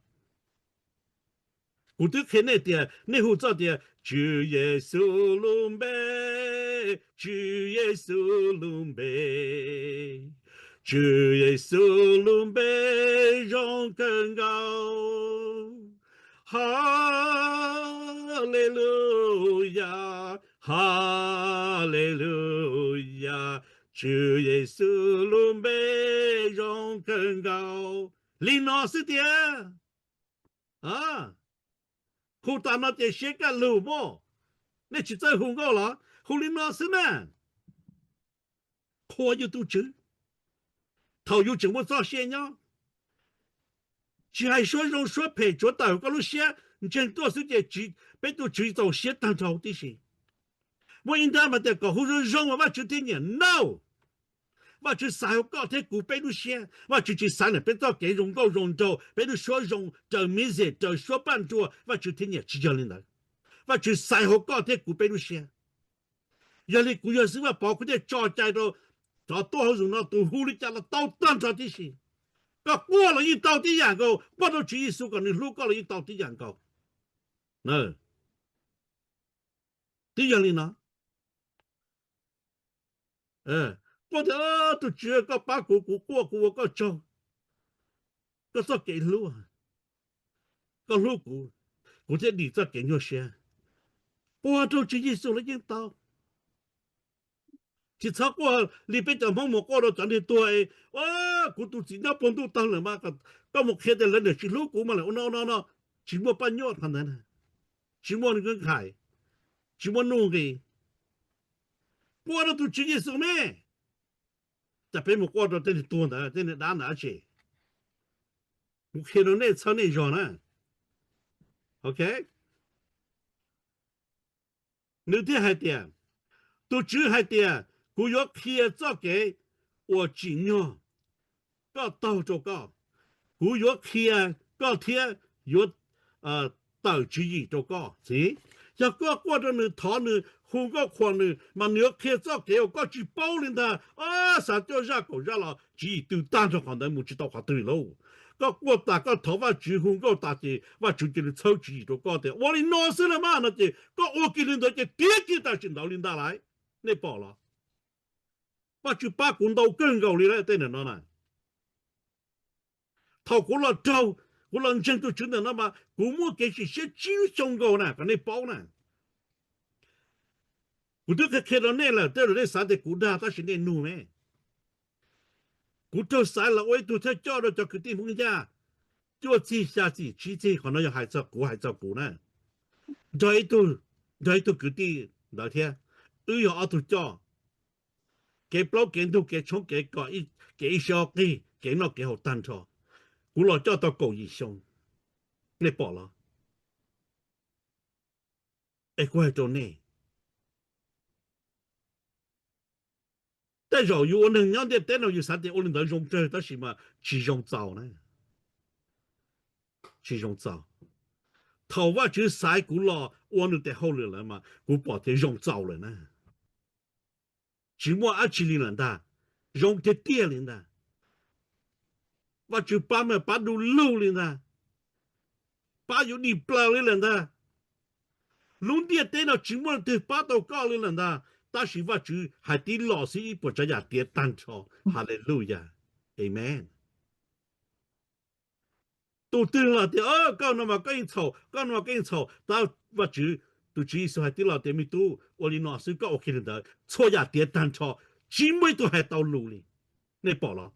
Kuv twb qhia nej tias nej hu txoj tias Tswv Yexus lub npe, Tswv Yexus lub npe, Tswv Yexus lub npe zoo kawg nkaus. Haleluyas, haleluyas, Tswv Yexus lub npe zoo kawg nkaus. Li no xwb tiag. Hu tas no ces siab kaj lug mog. Nej tsis txawj hu nkauj los? Hu li no xwb na. Qhuas yus tus Tswv thaum yus tseem muaj txoj sia nyob. Tsis hais suab zoo suab phem, tsuav tawm koj lub siab ntseeg tuaj xwb ces peb tus Tswv txaus siab tag nrho tib si. Muaj ib nrab mas tias kom hu zoo zoo mas Vajtswv thiaj nyiam. No. Vajtswv xaiv hauv koj thiab kuv peb lub siab. Vajtswv tsis xaiv ntawm peb txoj kev zoo nkauj zoo nraug, peb lub suab zoo raws miv zem raws suab paj nruas, Vajtswv thiaj nyiam. Tsis yog li ntawd. Vajtswv xaiv hauv koj thiab kuv peb lub siab. Yog li kuv yog xib hwb Vaj Pov kuv thiaj tso cai rau cov tuaj hauv zoom no tus hu li cas los tau tag nrho tib si. Koj quaj los yeej tau tib yam nkaus, quaj rau Tswv Yexus kom nws hlub koj los yeej tau tib yam nkaus. Twb yog li no. Quaj tias, tus Tswv koj pab kuv, kuv quaj kuv ua koj tsaug, koj txoj kev hlub, koj hlub kuv, kuv thiaj dim txoj kev nyuaj siab. Quaj rau Tswv Yexus los yeej tau. Tsis txhob quaj li peb cov Hmoob mus quaj rau cov neeg tuag, kuv tus txiv nyob puag ntuj tawg lawm mas koj mus qhia tias lawv niam tsis hlub kuv mas lawm ua no no no. Tsis muaj paj nyuaj qhov ntawd, tsis muaj nkauj nqhais, tsis muaj nuj nqis. Quaj rau tus Tswv Yexus me. Cas peb mus quaj rau tej neeg tuag ntawd, tej neeg dab ntawd dab tsi? Kuv qhia rau nej txhawb nej zog na. Ok. Nws thiaj hais tias, tus Tswv hais tias, kuv yuav qhia txoj kev uas tsim nyog koj taug rau koj. Kuv yuav qhia koj thiab yuav tawm tswv yim rau koj. Yog koj quaj rau nws, thov nws, hu nkauj qhuas nws, mas nws yuav qhia txoj kev uas koj tsis paub li ntag. Xav cuaj zaj kaum zaj los tswv yim tws tag nrho qhov ntawd mus tsis tau qhov twg lauj. Koj quaj tas koj thov Vajtswv hu nkauj tas ces Vajtswv cia li txhawb tswv yim rau koj tias ua li no xwb na mas no ces koj ua kiag li ntawd ces tiav kiag tam sim ntawd li ntag lauj. Nej pom los? Vajtswv pab kuv ntau kawg nkaus li lauj tej no na. Thaum kuv los raug, kuv los ntseeg tus Tswv ntawm no mas kuv muaj kev sim siab tsib lub xyoo nkaus na, kom nej paub na. Kuv twb qhia qhia rau nej lawm, tej zaum nej xav tias kuv dag tab sis nej nug me. Kuv raug xaiv los ua ib tug thawj coj rau cov kwv tij Hmoob Yaj cuaj txig xya txim tsib txig, qhov no yog hais txog kuv, hais txog kuv na. Nrog ib tug, nrog ib tug kwv tij ntawd thiab, wb yog ob tug coj. Kev plaub kev ntug kev tshoob kev kom, kev ib sab qig kev noj kev haus tag nrho. Kuv los coj tau kaum yim xyoo, nej pom los? Es kuv hais rau nej, tej zaum yus ua neeg nyob ntiaj teb no yus xav tias ua li ntawd zoo tsawg tab sis mas tsis zoo txaus na. Tsis zoo txaus. Thaum Vajtswv xaiv kuv los ua nws tes hauj lwm lawm mas kuv pom tias zoo txaus lawm na. Tsis muaj dab tsi li lawm ntag, zoo tiag tiag li ntag. Vajtswv pab mas pab du lug li ntag, pab yuav dim plaws li lawm ntag. Lub ntiaj teb no tsis muaj leej twg pab tau koj li lawm ntag, tab sis Vajtswv hais tib los xwb ib puas tsav yam tiav tag nrho. Haleluyas, amen. Tus twg los tias koj no mas koj yeej txhaum, koj no mas koj yeej txhaum, tab Vajtswv, tus Tswv Yexus hais tib los tias me tub, ua li no xwb koj ua kiag li ntawd txhua yam tiav tag nrho, tsis muaj ib tug hais tau lus li. Nej pom los?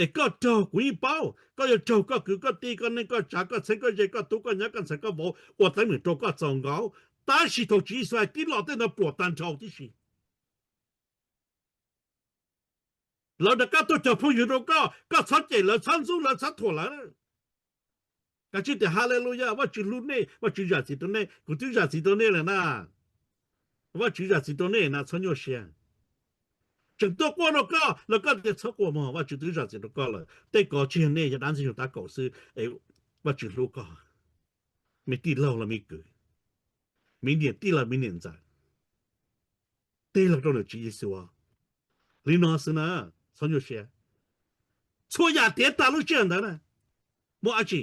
Es koj raug kuv yeej paub, koj yuav raug koj kwv koj tij koj neej koj tsav koj txheeb koj ze koj tub koj nyab koj ntxhais koj vauv ua teeb meem rau koj txaus nkaus, tab sis thaum Tswv Yexus hais tib los tej ntawd puas tag nrho tib si. Lawv rov qab tuaj cog phooj ywg rau koj, koj txhob cem lawv txhob ntxub lawv txhob thuam lawv. Kav tsij tias haleluyas, Vajtswv hlub nej, Vajtswv zam txim rau nej, kuv twb zam txim rau nej lawm na. Vajtswv zam txim rau nej na, txhob nyuaj siab. tseem tuaj quaj rau koj los koj tias txhob quaj mog, Vajtswv twb zam txim rau koj lawm. Tej ko tsis yog nej, yog dab ntxwg nyoog tab kaum xwb es Vajtswv hlub koj. Me tij laug los me kwv, me niam tij los me niam ntxawm, tig los rau ntawm Tswv Yexus li no xwb na, txhob nyuaj siab. Txhua yam tiav tas lub sij hawm ntawd na, muaj dab tsi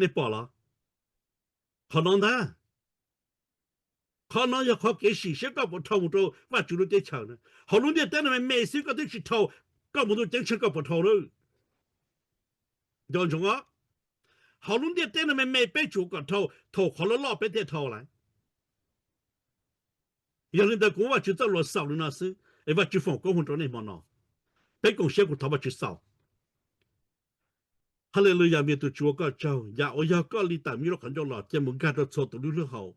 nej pom los? Qhov no ntag, qhov no yog qhov kev sim siab koj puas dhau mus rau Vajtswv lub teb chaws na. Hauv lub ntiaj teb no me me xwb koj twb tsis dhau, koj mus ntuj ceeb tsheej koj puas dhau lawm? Nco ntsoov os, hauv lub ntiaj teb no me me peb tsuas kom dhau, thaum qhov loj loj peb thiaj dhau lawm. Yog li ntawd kuv muab Vajtswv txoj lus xaus li no xwb es Vajtswv foom koob hmoov rau nej hmo no. Peb koom siab kuv thov Vajtswv xaus. Haleluyas, me tus Tswv ua koj tsaug, yam uas yog koj li tawm me lub qhov ncauj los cia mus nkag rau txhua tus lub hlwb hau.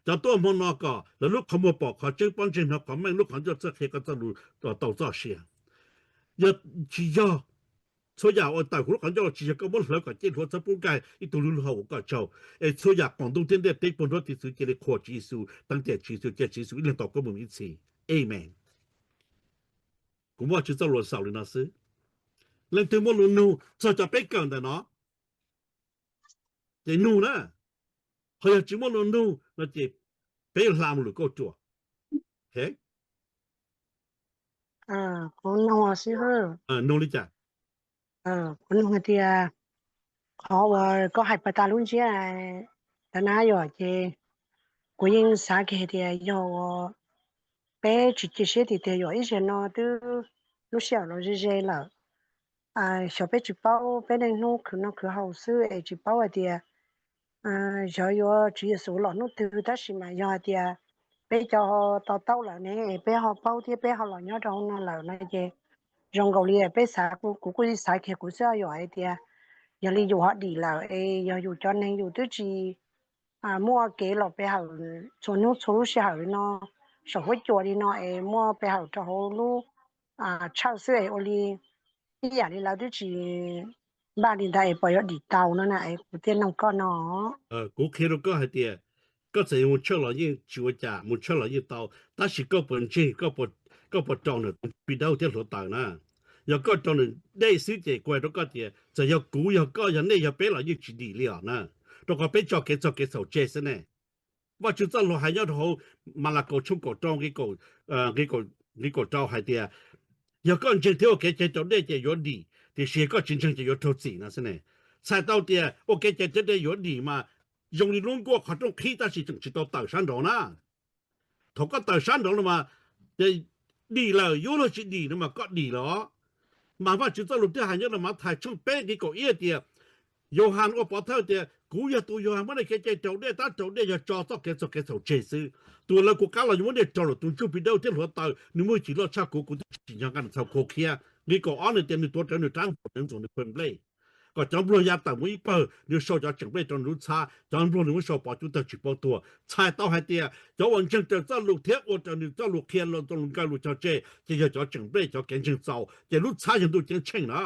Cov tuaj hmo no kom lawv lub qhov muag pom qhov tseeb, pob ntseg hnov qhov meej, lub qhov ncauj txawj qhia koj txoj lus tau txoj sia. Yog tsis yog txhua yam uas tawm kuv lub qhov ncauj los tsis yog koj muab hlawv kom ceg hluav txhawb pub nkag ib tug lub hlwb hau ua koj tsaug, es txhua yam qaum ntuj thiab ntiaj teb puag nruab tiv txwv cia li qhuas Tswv Yexus, teev tiam Tswv Yexus, cia Tswv Yexus ib leeg tau koob hmoov ib txhis. Amen. Kuv muab Vajtswv txoj lus xaus li no xwb. Leej twg muaj lus nug txog cov peb kawm ntawm no ces nug na, ho yog tsis muaj lus nug no ces peb yuav hla mus lwm kauj ruam. Kuv nug xwb. Nug li cas? Kuv nug hais tias qhov uas koj hais pas tas lub ntsiab ntawd na yom, ces kuv yeej xav kiag hais tias yog uas peb tsis cia siab tiag tiag yom, ib zaug no twb lub sij hawm los ze ze lawm. Xyov peb tsis paub, peb niaj hnub khwv noj khwv haus xwb es tsis paub hais tias xyov yuav Tswv Yexus los hnub twg, tab sis mas yog hais tias peb cov ho to taub lawm ne, peb ho paub thiab peb ho los nyob rau hauv no lawm no ces zoo nkaus li peb xav, kuv kuj xav kiag kuv xwb yom, hais tias yog li yus ho dim lawm es yog yus cov neeg yus twb tsis muaj kev los pe hawm txhua hnub txhua lub sij hawm li no saum huab cua li no es muaj pe hawm rau hauv lub tshawj xwb es ua li ib yam li lawv twb tsis npaj li ntawd es puas yuav dim tau no na es kuv thiaj nug koj no. Kuv qhia rau koj hais tias koj txawm yuav mus tshawj los yeej tsis ua cas, mus tshawj los yeej tau, tab sis koj puas ntseeg, koj puas rau nws tus Ntsuj Plig Dawb thiab hluav taws na? Yog koj rau nws dej xwb ces kuv hais rau koj tias txawm yog kuv, yog koj, yog nej, yog peb los yeej tsis dim li os na, rau qhov peb tso kev txhaum kev txhaum tseg xwb ne. Vajtswv txoj lus hais nyob rau hauv Malakaus tshooj kaum rau nqe kaum rau hais tias yog koj ntseeg thiab ua kev cai raus dej ces yuav dim, tiam sis yog koj tsis ntseeg ces yuav raug txim no xwb ne. Txhais tau tias ua kev cai raus dej yuav dim mas zoo li lub nkuaj qhov rooj qhib tab sis tseem tsis tau tawm sab nraud na. Thaum koj tawm sab nraud no mas dim lawm, yuav luag tsis dim no mas koj dim lawm os. Mas Vajtswv txoj lus thiaj hais nyob rau Mathais tshooj peb nqe kaum ib tias, Yauhas ua pov thawj tias kuv yog tus Yauhas muab nej kev cai raus dej, tab raus dej yog tso txoj kev txhaum kev txhaum tseg xwb. Tus lawv kuv qab los yuav muab nej raug lawm, tus Ntsuj Plig Dawb thiab hluav taws, nws muaj hwj chim loj tshaj kuv, kuv twb tsis hnov nqa nws txhaum khuav khiab. Nqe kaum ob nws tias nws tuav rawv nws rab npua, nws ntxuav nws phawj nplej, kom cov npluag ya tawm mus ib pawg, nws sau cov tseem nplej rau nws lub txhab, cov npluag nws muab sau pov cub tawg tsis paub tuag. Txhais tau hais tias cov uas ntseeg raws txoj lus thiab ua raws nws txoj lus qhia los txoj lus nkawj lus cog tseg ces yog cov tseem nplej, cov kev ntseeg txaus ces lub txhab yog ntuj ceeb tsheej na.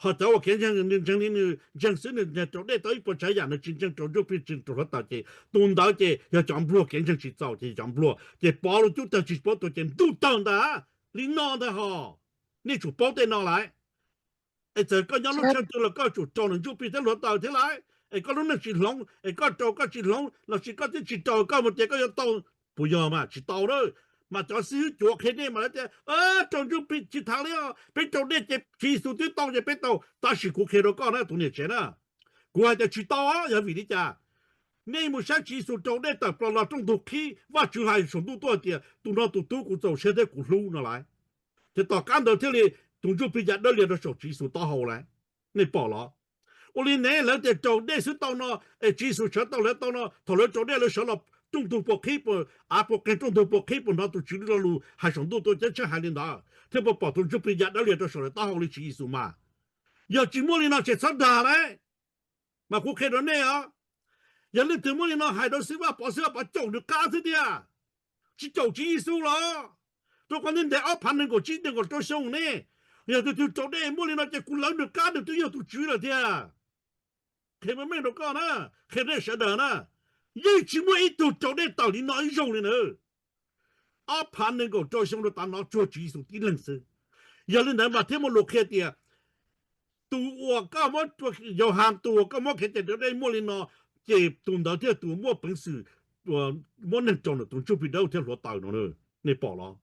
Ho cov uas kev ntseeg, nws ntseeg li nws ntseeg xwb, nws ntseeg raus dej tau ib puas tsav yam, nws tsis ntseeg raus Ntsuj Plig, tsis ntseeg raus hluav taws ces tus ntawd ces yog cov npluag kev ntseeg tsis txaus, ces yog cov npluag ces pov lub cub tawg tsis paub tuag ces ntuj tawg ntag. Li no ntag hos, nej tsum paub tej no lawm. Es txawm koj nyob lub chaw twg los koj tsum raus nws Ntsuj Plig thiab hluav taws thiab lawm. Es koj lub neej tsis hloov, es koj raus koj tsis hloov, los sis koj twb tsis raus, koj mus tias koj yuav tau, puas yog? Mas tsis tau na. Mas cov xib hwb cuav qhia nej mas lawv tias raus Ntsuj Plig tsis tham li os, peb raus dej ces Tswv Yexus twb tau ces peb tau. Tab sis kuv qhia rau koj na tus niam tsev na, kuv hais tias tsis tau, yog vim li cas? Nej mus saib Tswv Yexus raus dej tawm plaws los rooj ntug qhib, Vajtswv hais saum ntuj tuaj tias tus no tus tub kuv txaus siab thiab kuv hlub no lawm. Ces tom qab ntawd thiaj li tus Ntsuj Plig ya dawb lias rau saum Tswv Yexus taub hau lawm. Nej pom los? Ua li ne lawv tias raus dej xwb tau no, es Tswv Yexus sawv tau lawv tau no, thaum lawv raus dej lawv sawv los rooj ntug puas qhib, av puas qeeg, rooj ntug puas qhib, puas hnov tus Tswv lo lus hais saum ntuj tuaj, ceeb tsheej hais li ntawd thiab puas pom tus Ntsuj Plig ya dawb lias rau saum lawv taub hau li Tswv Yexus mas? Yog tsis muaj li no ces txhob dag lauj. Mas kuv qhia rau nej os, yog leej twg muaj li no hais rau xib hwb Vaj Pov, xib hwb Vaj Pov caum nws qab xwb tiag, tsis caum Tswv Yexus los. Rau qhov ntev ntev ob phav nees nkaum tsib nees nkaum rau xyoo ne, yog tus twg raus dej muaj li no ces kuv lawv nws qab, nws twb yog tus Tswv lawm tiag. Qhia meej meej rau koj na, qhia nej sawv daws na, yeej tsis muaj ib tug raus dej tawm li no ib zaug li na. ob phav nees nkaum rau xyoo rau tav no tsuag tswv Yexus tib leeg xwb. Yog li ntawd mas thiaj muaj lus qhia tias tus uas koj muab, Yauhas, tus uas koj muab kev cai raus dej muaj li no, ces tus ntawd thiaj tus muaj peev xwm muab neeg rau ntawm tus ntsuj plig dawb thiab hluav taws no, nej pom los?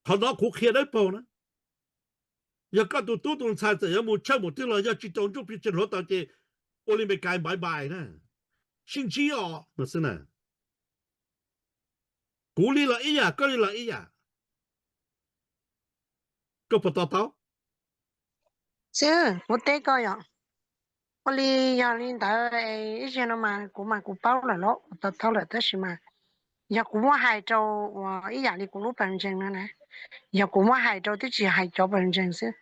Qhov no kuv qhia dawb paug na. Yog koj tus tub tus ntxhais txawm yuav mus tshawj mus twg los yog tsis rau ntsuj plig tsis hluav taws ces ua li Meskas bye bye na, sib ntsib os no xwb na. Kuv li los ib yam, koj li los ib yam. Koj puas to taub? Xib hwb, kuv teb koj yom, ua li, yog li ntawd ib zaug no mas kuv mas kuv paub lawm los kuv to taub lawm, tab sis mas yog kuv muab hais rau, ua ib yam li kuv lub pawg ntseeg no na, yog kuv muab hais rau twb tsis hais cov pawg ntseeg xwb,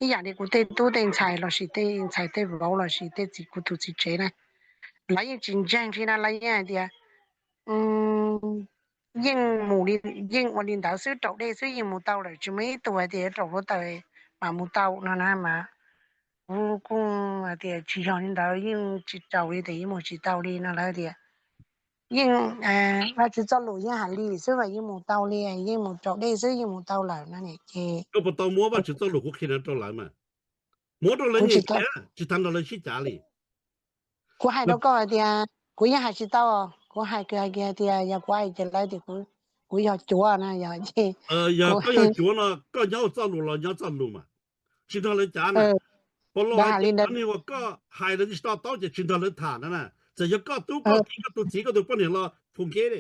ib yam li kuv tej tub tej ntxhais los sis tej ntxhais tej vauv los sis tej txiv, kuv tus txiv tsev na, lawv yeej tsis ntseeg li na, lawv yeej hais tias yeej mus li, yeej ua li ntawd xwb, raus dej xwb yeej mus tau lawm, tsis muaj ib tug hais tias yuav raus hluav taws mas mus tau no na mas kuv kuj hais tias tsis yog li ntawd, yeej tsis raus li ces yeej mus tsis tau li no, lawv tias yeej, Vajtswv txoj lus yeej hais li xwb mas yeej mus tau li, yeej mus raus dej xwb yeej mus tau lawm no ces. Koj puas tau muab Vajtswv txoj lus kuv qhia no rau lawv mas? Muab rau lawv nyeem kiag, tsis tas nrog lawv sib cav li. Kuv hais rau koj hais tias kuv yeej hais tsis tau, kuv hais kiag hais kiag tias yog kuv hais ces lawv tias kuv yog cuav na, yog ces. Yog koj yog cuav no koj nyob ua txoj lus los nyob txoj lus mas, tsis nrog lawv cav na. Paulus hais tias cov neeg uas koj hais lawv tsis to taub ces tsis nrog lawv tham na. Txawm yog koj tub koj kiv, koj tus txiv, koj tus poj niam los phu nkeb,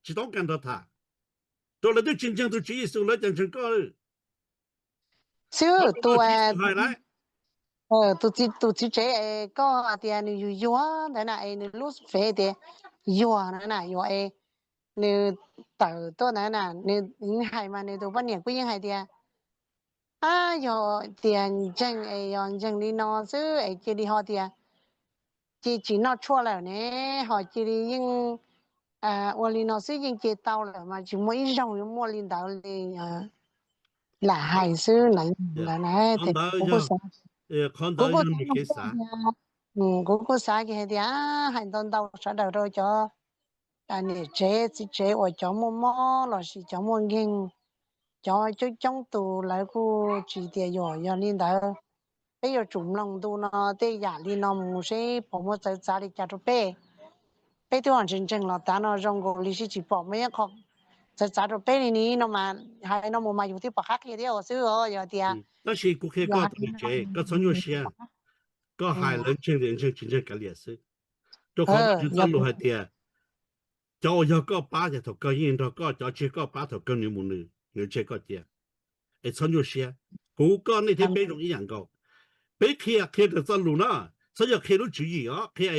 tsis tau kas nrog tham, rau lawv twb tsis ntseeg tus Tswv Yexus lawv cas ntseeg koj? Xib hwb, tus, tus txiv tsev es koj hais tias nws yuag yuag ntawd na, es nws lub fev tias yuag na, yuag es nws tawm tuaj ntawd na, nws hais mas nws tus poj niam kuj yeej hais tias, a, yog tias ntseeg es yog ntseeg li no xwb es cia li ho tias cia tsis noj tshuaj lawm ne, ho cia li yeej ua li no xwb yeej cia tau lawm mas tsis muaj ib zaug yuav muaj li ntawd li. Lam hais xwb na, kuv kuj xav, kuv kuj xav kiag hais tias, hais ntau ntau sawv daws rau cov niam tsev txiv tsev uas cov muaj mob los sis cov muaj nkeeg, cov coob coob tus lawv kuj tsis tias yuam, yog li ntawd peb yuav tsum mloog ntu no tej yam li no mus seb puas muaj txawv txav li cas rau peb. Peb twb ua ntseeg ntseeg los tav no zoo nkaus li sib tsis pom muaj ib qho txawv txav rau peb li ni no mas, hais no mus mas yus twb pom qab qhia thiab xwb os, yog tias. Tab sis kuv qhia koj tau li tsev, koj txhob nyuaj siab. Koj hais lawv ntseeg li ntseeg, tsis ntseeg kav liam xwb. Rau qhov Vajtswv txoj lus hais tias cov uas yog koj pab ces thaum kawg yeej nrog koj, cov tsis yog koj pab thaum kawg nws mus nws, nws tseg koj cia. Es txhob nyuaj siab. Kuv, koj, nej thiab peb zoo ib yam nkaus. Peb qhia, qhia raws txoj lus na, txhob yog qhia lub tswv yim os, qhia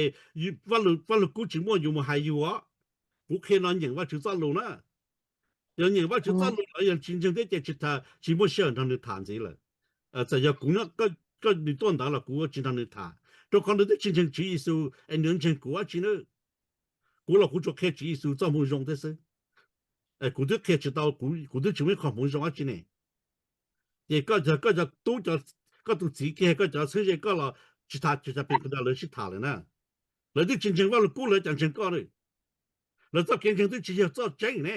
Vaj Lug Kub tsis muaj yus mus hais yus os. Kuv qhia no nyeem Vajtswv txoj lus na. Yog nyeem Vajtswv txoj lus lawm yog tsis ntseeg thiab ces tsis tas, tsis muaj sij hawm nrog nws tham ntxiv lawm. Txawm yog kuv, koj nws tuaj ntawd los kuv tsis nrog nws tham, rau qhov nws twb tsis ntseeg Tswv Yexus es nws ntseeg kuv dab tsi na. Kuv los kuv tsuas qhia Tswv Yexus txoj hmoov zoo thiab xwb. Kuv twb qhia tsis tau, kuv twb tsis muaj ib qho hmoov zoo dab tsi ne. Ces koj, koj cov tub, koj tus txiv kiag, koj cov txheeb ze koj los tsis tas, tsis tas pes kuv nrog lawv sib tham lawm na. Lawv twb tsis ntseeg Vaj Lug Kub lawv cas ntseeg koj ne. Lawv txoj kev ntseeg twb tsis yog txoj tseeb ne,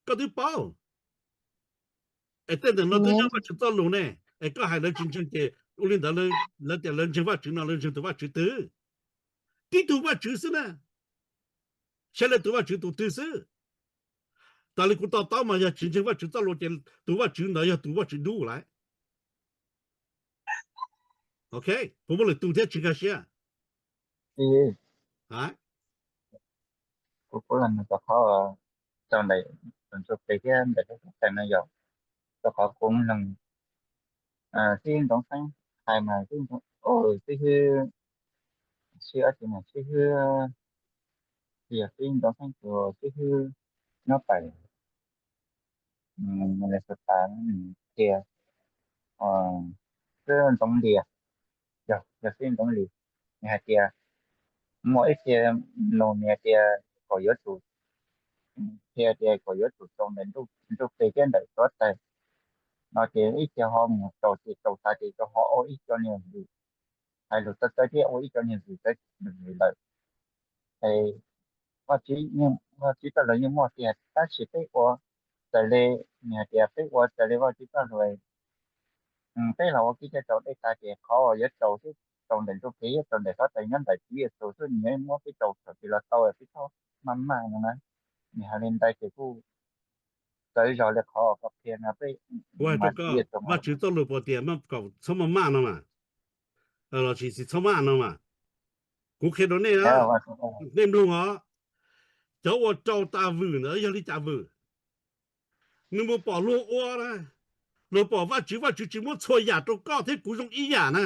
koj twb paub. Es tej ntawm no twb yog Vajtswv txoj lus ne. Es koj hais lawv tsis ntseeg ces ua li ntawd lawv tias lawv ntseeg Vajtswv no lawv ntseeg tus Vajtswv twg? Tib tug Vajtswv xwb na. Saib lawv tus Vajtswv tus twg xwb. Tas li kuv to taub mas yog tsis ntseeg Vajtswv txoj lus ces tus Vajtswv ntawd yog tus Vajtswv dub lawm. Ok, puas muaj lwm tus thiab tsis nkag siab? Kuv kuj los rau qhov rau ntawm tus ntsuj plig thiab ntawm lub xov tooj no yog rau qhov kuv mloog xib hwb Ntxoov Xeeb hais mas xib hwb, xib hwb, xib hwb, yog xib hwb Ntxoov Xeeb tus xib hwb nyob pem Minnesota qhia, xib hwb Ntxoov Lis, yog, yog xib hwb Ntxoov Lis, nws hais tias muaj ib txhia nug nws hais tias kom yuav tsum, qhia tias kom yuav tsum rau ntawm ntsuj plig thiab ntawm suav tawg no ces ib txhia ho mus rau ces rau tas ces rau ho ua ib co niag vwm, hais lus txawv txawv thiab ua ib co niag vwm txawv vwm lawm. Es Vajtswv yeej Vajtswv txoj lus yeej muaj tiag, tab sis peb ua raws li, nws hais tias peb ua raws li Vajtswv txoj lus, peb los ua kev cai raus dej tas ces qhov uas yuav raus xwb, raus ntawm ntsuj plig, yuav raus ntawm xov tooj nyob ntawm Tswv Yexus xwb, nws yeej muab peb raus txhaum tsis los tau peb txhob maj maj no na. Nws hais li ntawd ces kuj txawv zog li qhov koj qhia no peb mas Tswv Yexus, Vajtswv txoj lus puas tias kom txhob maj maj no mas, los sis tsis txhob maj no mas. Kuv qhia rau nej, nej mloog os, cov uas raus tas vwm ntawd yog li cas vwm? Nws mus pom luag ua na, luag pom Vajtswv, Vajtswv tsis muab txhua yam rau koj thiab kuv zoo ib yam na.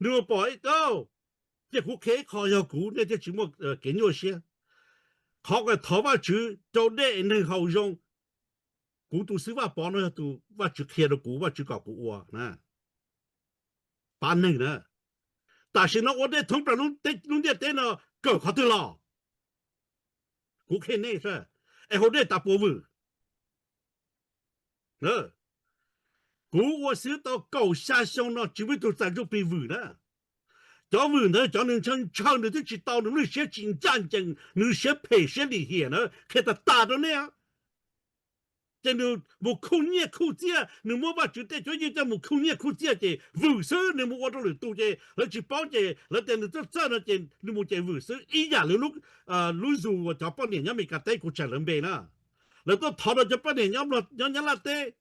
Nws mus pom ib, ces kuv qhia ib qho yog kuv nej thiaj tsis muaj kev nyuaj siab. Qhov uas thov Vajtswv rau dej neeg haus zoo, kuv tus xib hwb Vaj Pov no yog tus Vajtswv qhia rau kuv, Vajtswv kom kuv ua na, pab neeg na. Tam sim no ua dej thoob plaws lub ntiaj teb no kawm qhov twg los? Kuv qhia nej, es haus dej tas puas vwm? Kuv ua xib hwb tau kaum xya xyoo no tsis muaj ib tug txais ntsuj plig vwm na. Cov vwm ntawd cov nws ntshaw ntshaw nws twb tsis tau, nws lub siab tsis ncaj ncees, nws siab phem siab lim hiam na, qhia tas tas rau nej. Ces nws mus khuj nyiaj khuj txiaj, nws muab Vajtswv tej cuab yeej coj mus khuj nyiaj khuj txiaj ces vwm xwb, nws mus ua rau lwm tus ces lawv tsis paub ces lawv tias nws txawj txawj no ces nws mus ces vwm xwb ib yam li lub zos uas cov poj niam nyob Meskas teb kuv tsis hais lawv npe na, lawv tuaj thov rau cov poj niam nyob Nyab Laj teb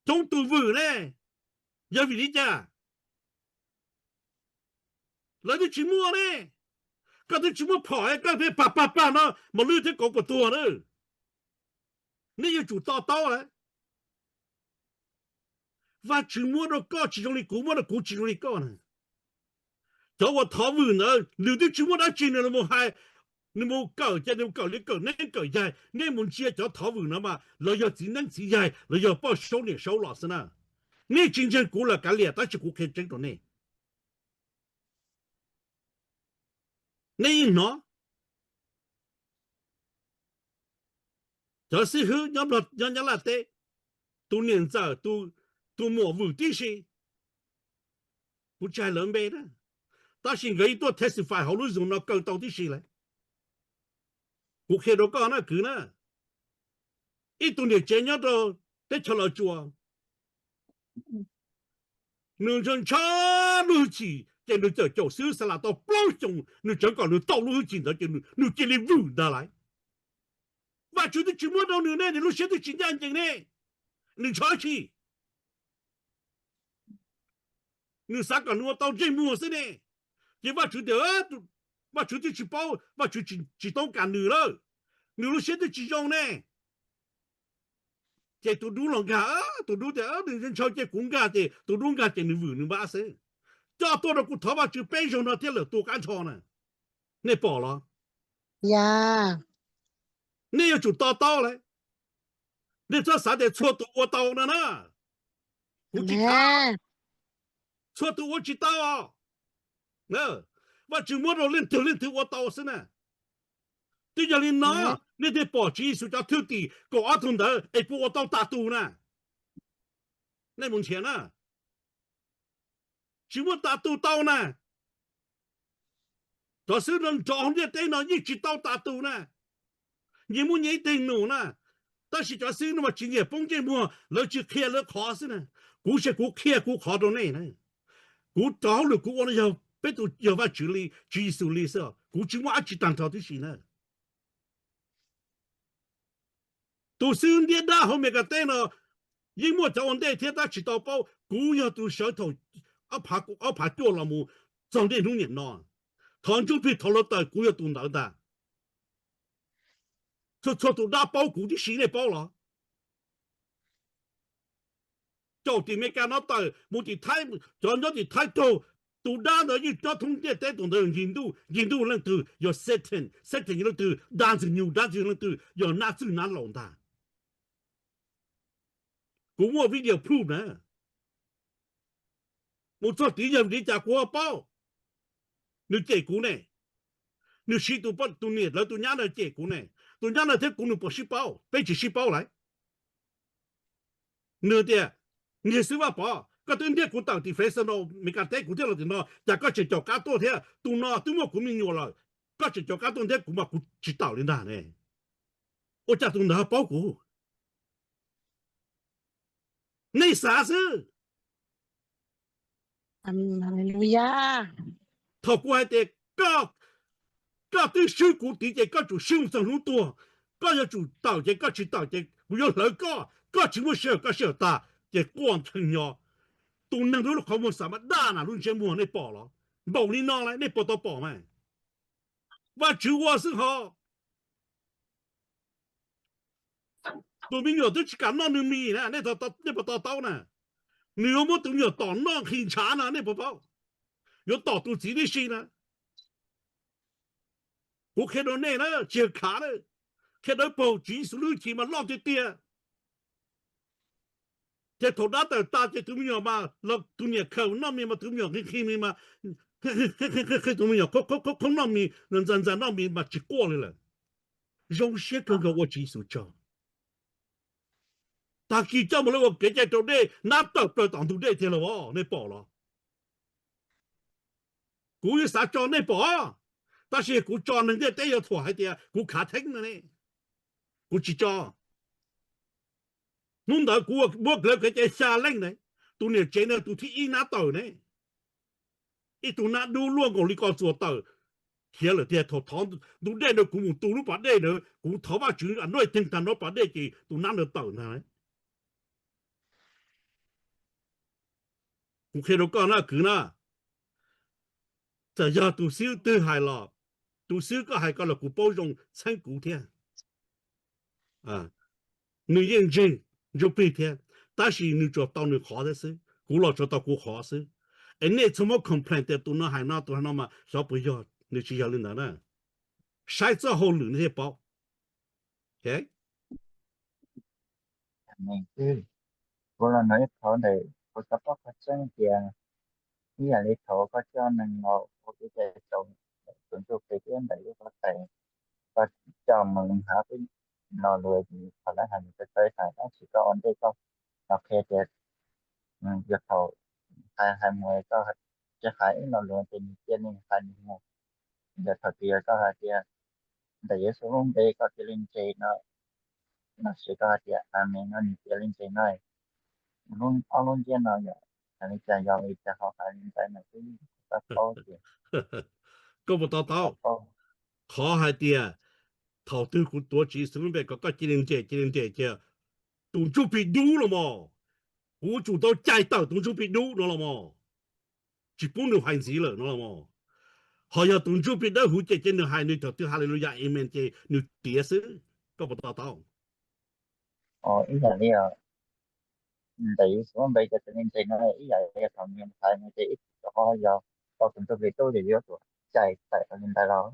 coob tus vwm ne, yog vim li cas? Lawv twb tsis muaj ne, koj twb tsis muaj phom, koj pheej pag pag pag no mos lwj thiab kauv puas tuag na. Nej yuav tsum to taub lawm. Vajtswv muab rau koj tsis zoo li kuv muab rau, kuv tsis zoo li koj na. Cov uas thov vwm ntawd nws twb tsis muaj dab tsi, nws mus hais, nws mus kawm ces nws kawm li kawm neeb kawm yaig. Nej mus ntsia cov thov vwm no mas lawv yog txiv neeb txiv yaig, lawv yog poj saub niam saub los xwb na. Nej tsis ntseeg kuv los kav liam, tab sis kuv qhia tseeb rau nej. Nej yeej hnov cov xib hwb nyob Nyab Laj teb, tus niam ntxawm, tus muam vwm tib si, kuv tsis hais lawv npe na, tab sis nkawd yeej tuaj testify hauv lub zos no kaw tau tib si lawm. Kuv qhia rau koj na kwv na, ib tug niam tsev nyob rau teb chaws Los Tsuas, nws ntshaw ntshaw lub hwj chim ces nws txawm caum xib hwb xa las tau plaub xyoos, nws tseem kom nws tau lub hwj chim ntawd ces nws cia li vwm ntag lauj. Vajtswv twb tsis muab rau nws ne, nws lub siab twb tsis ncaj ncees ne, nws ntshaw dab tsi? Nws xav kom nws ua tau ntsej muag xwb ne. Ces Vajtswv tias, Vajtswv twb tsis paub, Vajtswv tsis toob kas nws lawm, nws lub siab twb tsis zoo ne. Ces tus dub los nkag, tus dub tias nws ntshaw ces kuv nkag, ces tus dub nkag ces nws vwm nws npab xwb. Coj tuaj rau kuv thov Vajtswv peb zaug no thiab lawm tua qab nrho na. Nej pom los? Nej yuav tsum to taub lawm. Nej txhob xav tias txhua tus ua tau no na. Kuv tsis tham, txhua tus ua tsis tau. Vajtswv muab rau leej twg leej twg ua tau xwb na. Twb yog li no nej thiaj pom Tswv Yexus cov thwj tim kaum ob tug ntawd es puas ua tau tas tus na. Nej mus nrhiav na, tsis muaj tas tus tau na. Cov xib hwb nrov hauv ntiaj teb no yeej tsis tau tas tus na. Nyias muaj nyias ib teg num na, tab sis cov xib hwb no mas tsis nyiam poob ntsej muag, lawv tsis qhia lawv qhov xwb na. Kuv ces kuv qhia kuv qhov rau nej na. Kuv cov hauj lwm kuv ua no yog peb tus, yog Vajtswv li, Tswv Yexus li xwb, kuv tsis muaj dab tsi tag nrho tib si na. Tus xib hwb ntiab dab hauv Meskas teb no yeej muaj cov ua ntej thiab tab tsis tau paub. Kuv yog tus sawv thaum ob phav cuaj los mus txog niaj hnub niam no. Thov ntsuj plig thov los tawm kuv yog tus ntawd ntag. Txhua txhua tus dab paub kuv tib si, nej paub los? Caum tim Meskas no tawm mus tim Thaib, cov nyob tim Thaib raug tus dab ntawd yeej nyob thoob ntiaj teb, tus ntawd yog Ntsig Ntuj, Ntsig Ntuj leej twg? Yog Satan, Satan yog leej twg? Dab Ntxwg Nyoog, Dab Ntxwg Nyoog leej twg? Yog Nab Txwj Nab Laus ntag. Kuv muaj video proof na. Mus txog tid yog vim li cas kuv ho paub. Nws cem kuv ne, nws siv tus, tus niam lawv tus nyab ntawd cem kuv ne. Tus nyab ntawd thiab kuv nws puas sib paub? Peb tsis sib paub lauj. Nws tias, niag xib hwb Vaj Pov, Koj twb ntiab kuv tawm tim Fresno, Meskas teb, kuv thiaj los tim no, cas koj tseem caum qab tuaj thiab? Tus no twb muaj kuv me nyuam lawm, koj tseem caum qab tuaj ntiab kuv mas kuv tsis tawm li ntag ne. Ua cas tus ntawd paub kuv? Nej xav xwb. Thaum kuv hais tias koj twb swb kuv tid ces koj tsum swb mus txog hnub tuag, koj yuav tsum tawm ces koj tsis tawm ces kuv yuav hlawv koj, koj tsis muaj sij hawm, koj sij hawm tag, ces quaj ntsheej nyo. Tus neeg lub qhov muag xav mas daj na, lub ntsiab muag nej pom los? Npaum li no lawm nej puas tau pom mas? Vajtswv ua xwb ho. Tus me nyuam twb tsis kam noj nws mis na, nej puas to taub na? Nws yuav muab tus me nyuam tom noj nqhis ntshav no, nej puas paub? Yuav tom tus txiv tib si na. Kuv qhia rau nej na, tsis yog khav na, qhia dawb paug, Tswv Yexus lub hwj chim mas loj tiag tiag. Ces thaum dab tawm tas ces tus me nyuam mas los tus niam khaws noj mis mas tus me nyuam nqhis nqhis mis mas, tus me nyuam qhoob noj mis, ntxa ntxa noj mis mas tsis quaj li lawm. Zoo siab kawg nkaus ua Tswv Yexus tsaug. Tag kis coj mus lawv ua kev cai raus dej, nab tawm plaws tom ntug dej tiag los, nej pom los? Kuv yeej xav tso nej pom, tab sis kuv tso neeg ntiaj teb yuav thuam hais tias kuv khav theeb no ne. Kuv tsis tso. Hnub ntawd kuv muab lawv kev cai xya leej na, tus niam tsev na tus thib ib nab tawm ne. Ib tug nab dub luaj nkaus li ko txuas tawm khiav lawm tiag. Thaum thov ntug dej ntawd kuv mus tu lub pas dej ntawd, kuv thov Vajtswv anointing tag nrho pas dej ces tus nab ntawd tawm ntag. Kuv qhia rau koj na kwv na, txawm yog tus xib hwb twg hais los, tus xib hwb koj hais ko los kuv paub zoo txheeb kuv thiab. Nws yeej ntseeg Ntsuj Plig thiab, tab sis nws tsuas tau nws qhov thiab xwb, kuv los tsuas tau kuv qhov xwb. Es nej txhob muab complain tias tus no hais no tus hais no mas xyov puas yog, nws tsis yog li ntawd na. Saib txoj hauj lwm nej thiaj paub. Kuv los hnov ib qho ntawm kuv tau paub qhov tseeb tias ib yam li thaum koj coj neeg los ua kev cai raus tus ntsuj plig thiab ntawm lub koj tais, koj coj mus hnav peb lo lus, thaum lawv hais nws txawv txawv hais tab sis koj ua ntej koj los qhia tias yog thaum hais hais mus koj tsis hais ib lo lus ces nws cia li hais nws mus. Yog thaum twg koj hais tias ntawm Yexus lub npe koj cia li ntse no, los sis koj hais tias amen no nws cia li ntse no. Lub ob lub ntsiab no yog hais li cas, yog li cas ho hais li ntawd no twb tsis paub tias. Koj puas to taub? Qhov hais tias thaum twg kuv tuav Tswv Yexus lub npe kom koj cia li ntse, cia li ntse ces tus ntsuj plig dub los mas, kuv tsum tau cais tawm tus ntsuj plig dub no los mas, tsis pub nws hais ntxiv lawm no los mas. Ho yog tus ntsuj plig dawb huv ces, ces nws hais, nws thaum twg Hallelujah, Amen ces nws tiav xwb. Koj puas to taub? Ib yam li ntawm Yexus lub npe cov tsev neeg ntse no ib yam li thaum nws hais no ces ib tug rov qab yog tau tus ntsuj plig dub ces yuav tsum cais tawm li ntawd los?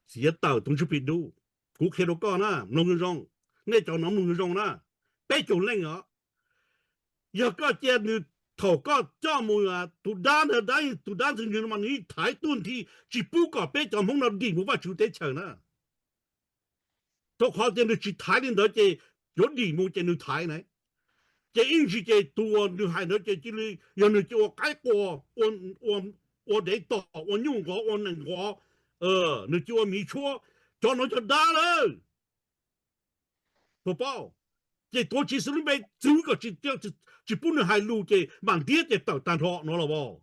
Txiav tawm tus ntsuj plig dub. Kuv qhia rau koj na, mloog zoo zoo, nej cov no mloog zoo zoo na, peb caug leej os. Yog koj cia nws, thaum koj coj mus tus dab ntawd, dab, tus dab ntxwg nyoog no mas nws yeej thaiv tuaj nthi tsis pub kom peb cov Hmoob no dim mus Vajtswv teb chaws na. Rau qhov tias nws tsis thaiv li ntawd ces yuav dim mus ces nws thaiv na. Ces ib ntsis ces tus uas nws hais ntawd ces cia li, yog nws cia ua qaib qua, ua dev tom, ua nyuj nqov, ua nees nqov, nws cia ua miv tshuab, cov no cov dab lawm. Puas paub? Ces tuav Tswv Yexus lub npe txwv kom tsis pub nws hais lus ces mam ntiab ces tawm tag nrho no los as.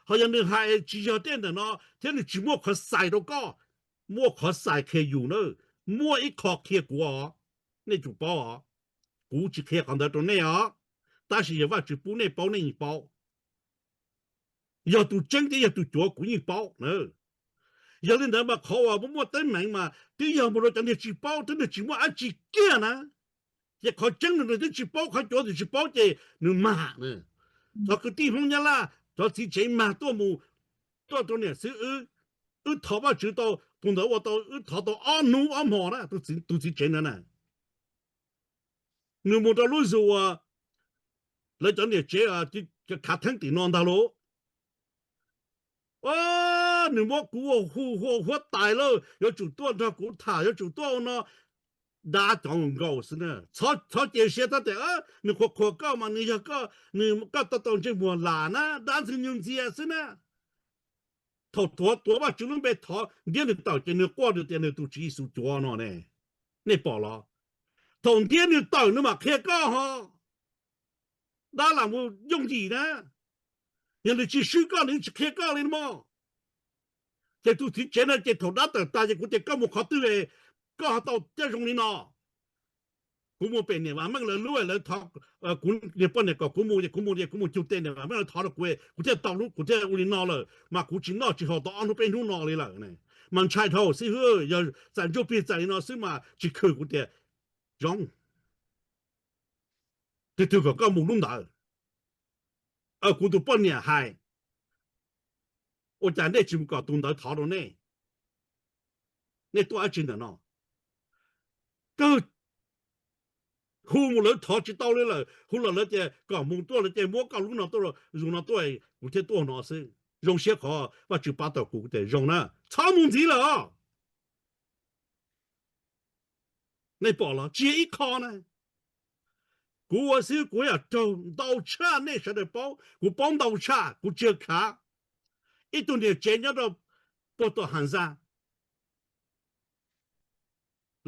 Ho yog nws hais tsis yog tej ntawm no thiab nws tsis muaj qhov xais rau koj, muaj qhov xais qhia yus na, muaj ib qho qhia kuv os, nej tsum paub os. Kuv tsis qhia qhov ntawd rau nej os, tab sis yog Vajtswv pub nej paub nej yeej paub. Yog tus tseeb thiab yog tus cuav kuv yeej paub na. Yog li ntawd mas qhov uas muaj muaj teeb meem mas twb yog mus rau cov niag tsis paub, twb niag tsis muaj dab tsi kiag na. Ces qhov tseeb nws twb tsis paub, qhov cuav nws tsis paub ces nws mam na. Cov kwv tij Hmoob Nyab Laj, cov txiv tsev mag tuaj mus, tuaj rau niam xib hwb, wb thov Vajtswv tau, tus ntawd ua tau, wb thov tau ob hnub ob hmos na, tus txiv tsev ntawd na. Nws mus rau lub zos uas lawv cov niam tsev khav theeb tim no ntag lauj. Nws muab kuv ua hu ua huab tais lawm, yuav tsum tuaj nrog kuv tham, yuav tsum tuaj ua no. dab cov nkaus xwb na. Txhob cia siab tab tias nws qhuas qhuas koj mas nws yog koj, nws koj tau tau ntsej muag lam na, dab ntxwg nyoog ntxias xwb na. Thaum tuav Vajtswv lub npe thov ntiab nws tawm ces nws quaj nws tias nws tus Tswv Yexus cuav no ne. Nej pom los? Thaum ntiab nws tawm nws mam qhia koj ho. Dab lam mus yooj yim na. Yog nws tsis swb koj nws tsis qhia koj li mog. Ces tus txiv tsev no ces thaum dab tawm tas ces kuv tias koj mus qhov twg koj ho tau thiaj zoo li no. Kuv mus pem niam Vam Meej lawv lub lawv thov kuv niag poj niam kom kuv mus ces kuv mus ces kuv mus cug tes niam Vam Meej lawv thov rau kuv, kuv thiaj tau lub kuv thiaj ua li no lawm mas kuv tsis noj tsis haus tau ob hnub peb hnub no li lawm. Mas ntshai dhau xib hwb, yog txais ntsuj plig txais li no xwb mas tsis khwm kuv tias zoo. Twg twg kom koj mus lub ntawd? Kuv tus poj niam hais, ua cas nej tsis mus kom tus ntawd thov rau nej? Nej tuaj dab tsi ntawm no? Kawg hu mus lawv thov tsis tau li lawm, hu los lawv tias kom mus tuaj lawv ces muab koj lub no tuaj, zus no tuaj, kuv thiaj tuaj no xwb. Zoo siab qhov Vajtswv pab tau kuv tias zoo na, txhob mus ntxiv lawm os. Nej pom los tsis yog ib qho na. Kuv ua xib hwb kuv yam raug ntau tshaj nej sawv daws paub, kuv paub ntau tshaj kuv tsis yog khav. Ib tug niam tsev nyob rau puag tom Has Zaj,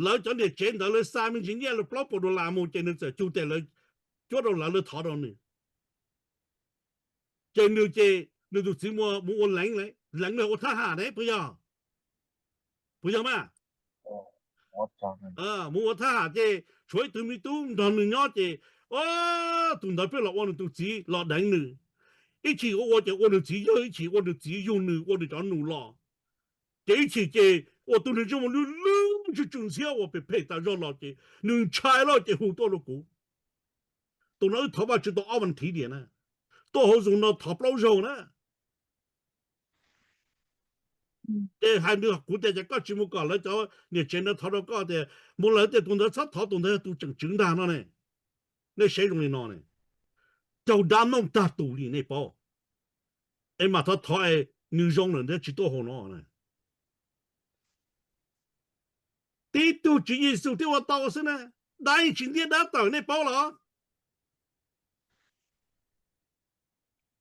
lawv cov niam tsev ntawd lawv xa me ntsis nyiaj plaub puas dollar mus ces nws txawm cug tes lawv cuab rau lawv, lawv thov rau nws. Ces nws ces nws tus txiv mus ua leev, leev los ua thab ham ne puas yog? Puas yog mas? Mus ua thab ham ces tshuav ib tug me tub nrog nws nyob ces tus ntawd pheej los ua nws tus txiv los deev nws. Ib chim ua ua ces ua nws txiv yawg, ib chim ua nws txiv yug nws ua nws cov nus los. Ces ib chim ces ua tus nws ntsej muag lwj lwj tsw tsw ntxhiab uas phem phem tas zog los ces nws ntshai lawm ces hu tuaj rau kuv. Tus no wb thov Vajtswv tau ob vas thiv diam na, tuaj hauv zus no thov plaub zaug na. Ces hais nws kuv tias cas koj tsis mus kom lawv cov niam tsev ntawd thov rau koj tias mus lawv tias tus ntawd txhob thov, tus ntawd yog tus tseem tswv ntag no ne. Nej saib zoo li no ne, raug dab nooj tag tus li nej paub. Es mam thov thov es nws zoo lawm ntag tsis tuaj hauv no na. Tib tug Tswv Yexus thiaj ua tau xwb na. Dab yeej tsis ntiab dab tawm nej paub los?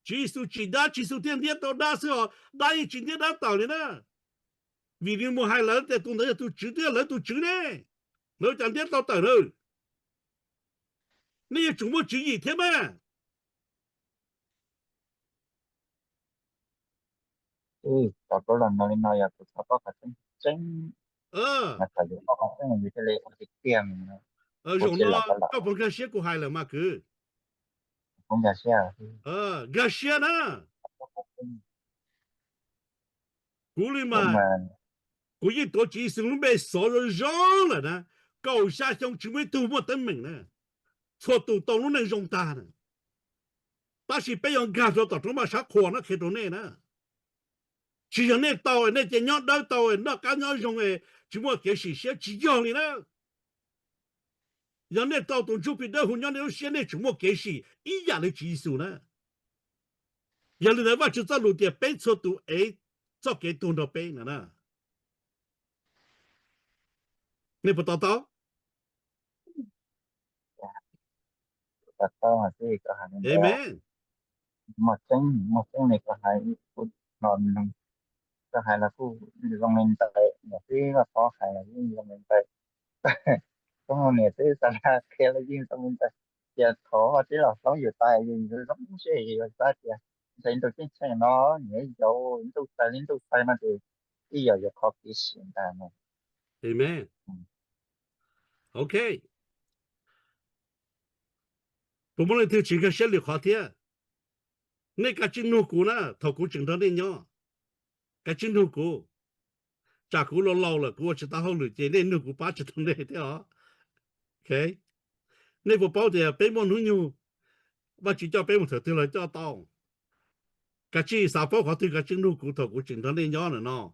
Tswv Yexus tsim dab, Tswv Yexus thiaj ntiab tau dab xwb os, dab yeej tsis ntiab dab tawm li na. Vim nws mus hais lawv tias tus ntawd yog tus tswv, twb yog lawv tus tswv ne, lawv cas ntiab tau tawm na? Nej yuav tsum muaj tswv yim thiab mas. Tau koj los no li no yog kuv thov koj qhov tseeb tseeb, mas thaum yus koj qhov tseeb yus thiaj li ua tiag tiag. Zaum no koj puas nkag siab kuv hais lawm mas kwv? Nkag siab na. Kuv li mas, kuv yeej tuav Tswv Yexus lub npe xov zoo zoo lawm na. Kaum xya xyoo tsis muaj ib tug muaj teeb meem na. Txhua tus tau lub neej zoo tag na. Tab sis peb yuav nkag rau tom roob Vaj Sab Qhua no qhia rau nej na. Tsis yog nej tau nej ces nyob dawb tau, noj qab nyob zoo, tsis muaj kev sim siab, tsis yog li na. Yog nej tau tus ntsuj plig dawb huv nyob nej lub siab nej tseem muaj kev sim ib yam li Tswv Yexus na. Yog li ntawd Vajtswv txoj lus tias peb txhua tus ev txoj kev tuag nrog peb no na. Nej puas to taub? Amen. Muaj tseeb, muaj tseeb li koj hais, koj hais los kuj zoo li ntawd, niam txiv Vaj Pov hais los yeej zoo li ntawd. Koj niam txiv Xas Las qhia los yeej zoo li ntawd. Ces thaum Vaj Tswv los hloov yus tais yus zoo seb yus xav tias ntshai ntuj ceeb tsheej no, nyiam yaus ntuj txais li ntuj txais no ces ib yam yuav kho kev sim ntag no. Amen. Ok. Puas muaj leej twg tsis nkag siab lwm qhov thiab? Nej kav tsij nug kuv na, thaum kuv tseem nrog nej nyob, kav tsij nug kuv. Tsam kuv laus laus lawm kuv ua tsis tau hauj lwm ces nej nug kuv pab tsis tau nej thiab os. Nej puas paub tias peb muaj hnub nyoog Vaj Tswv coj peb mus thaum twg los coj tau. Kav tsij xav paub qhov twg kav tsij nug kuv thaum kuv tseem nrog nej nyob na no.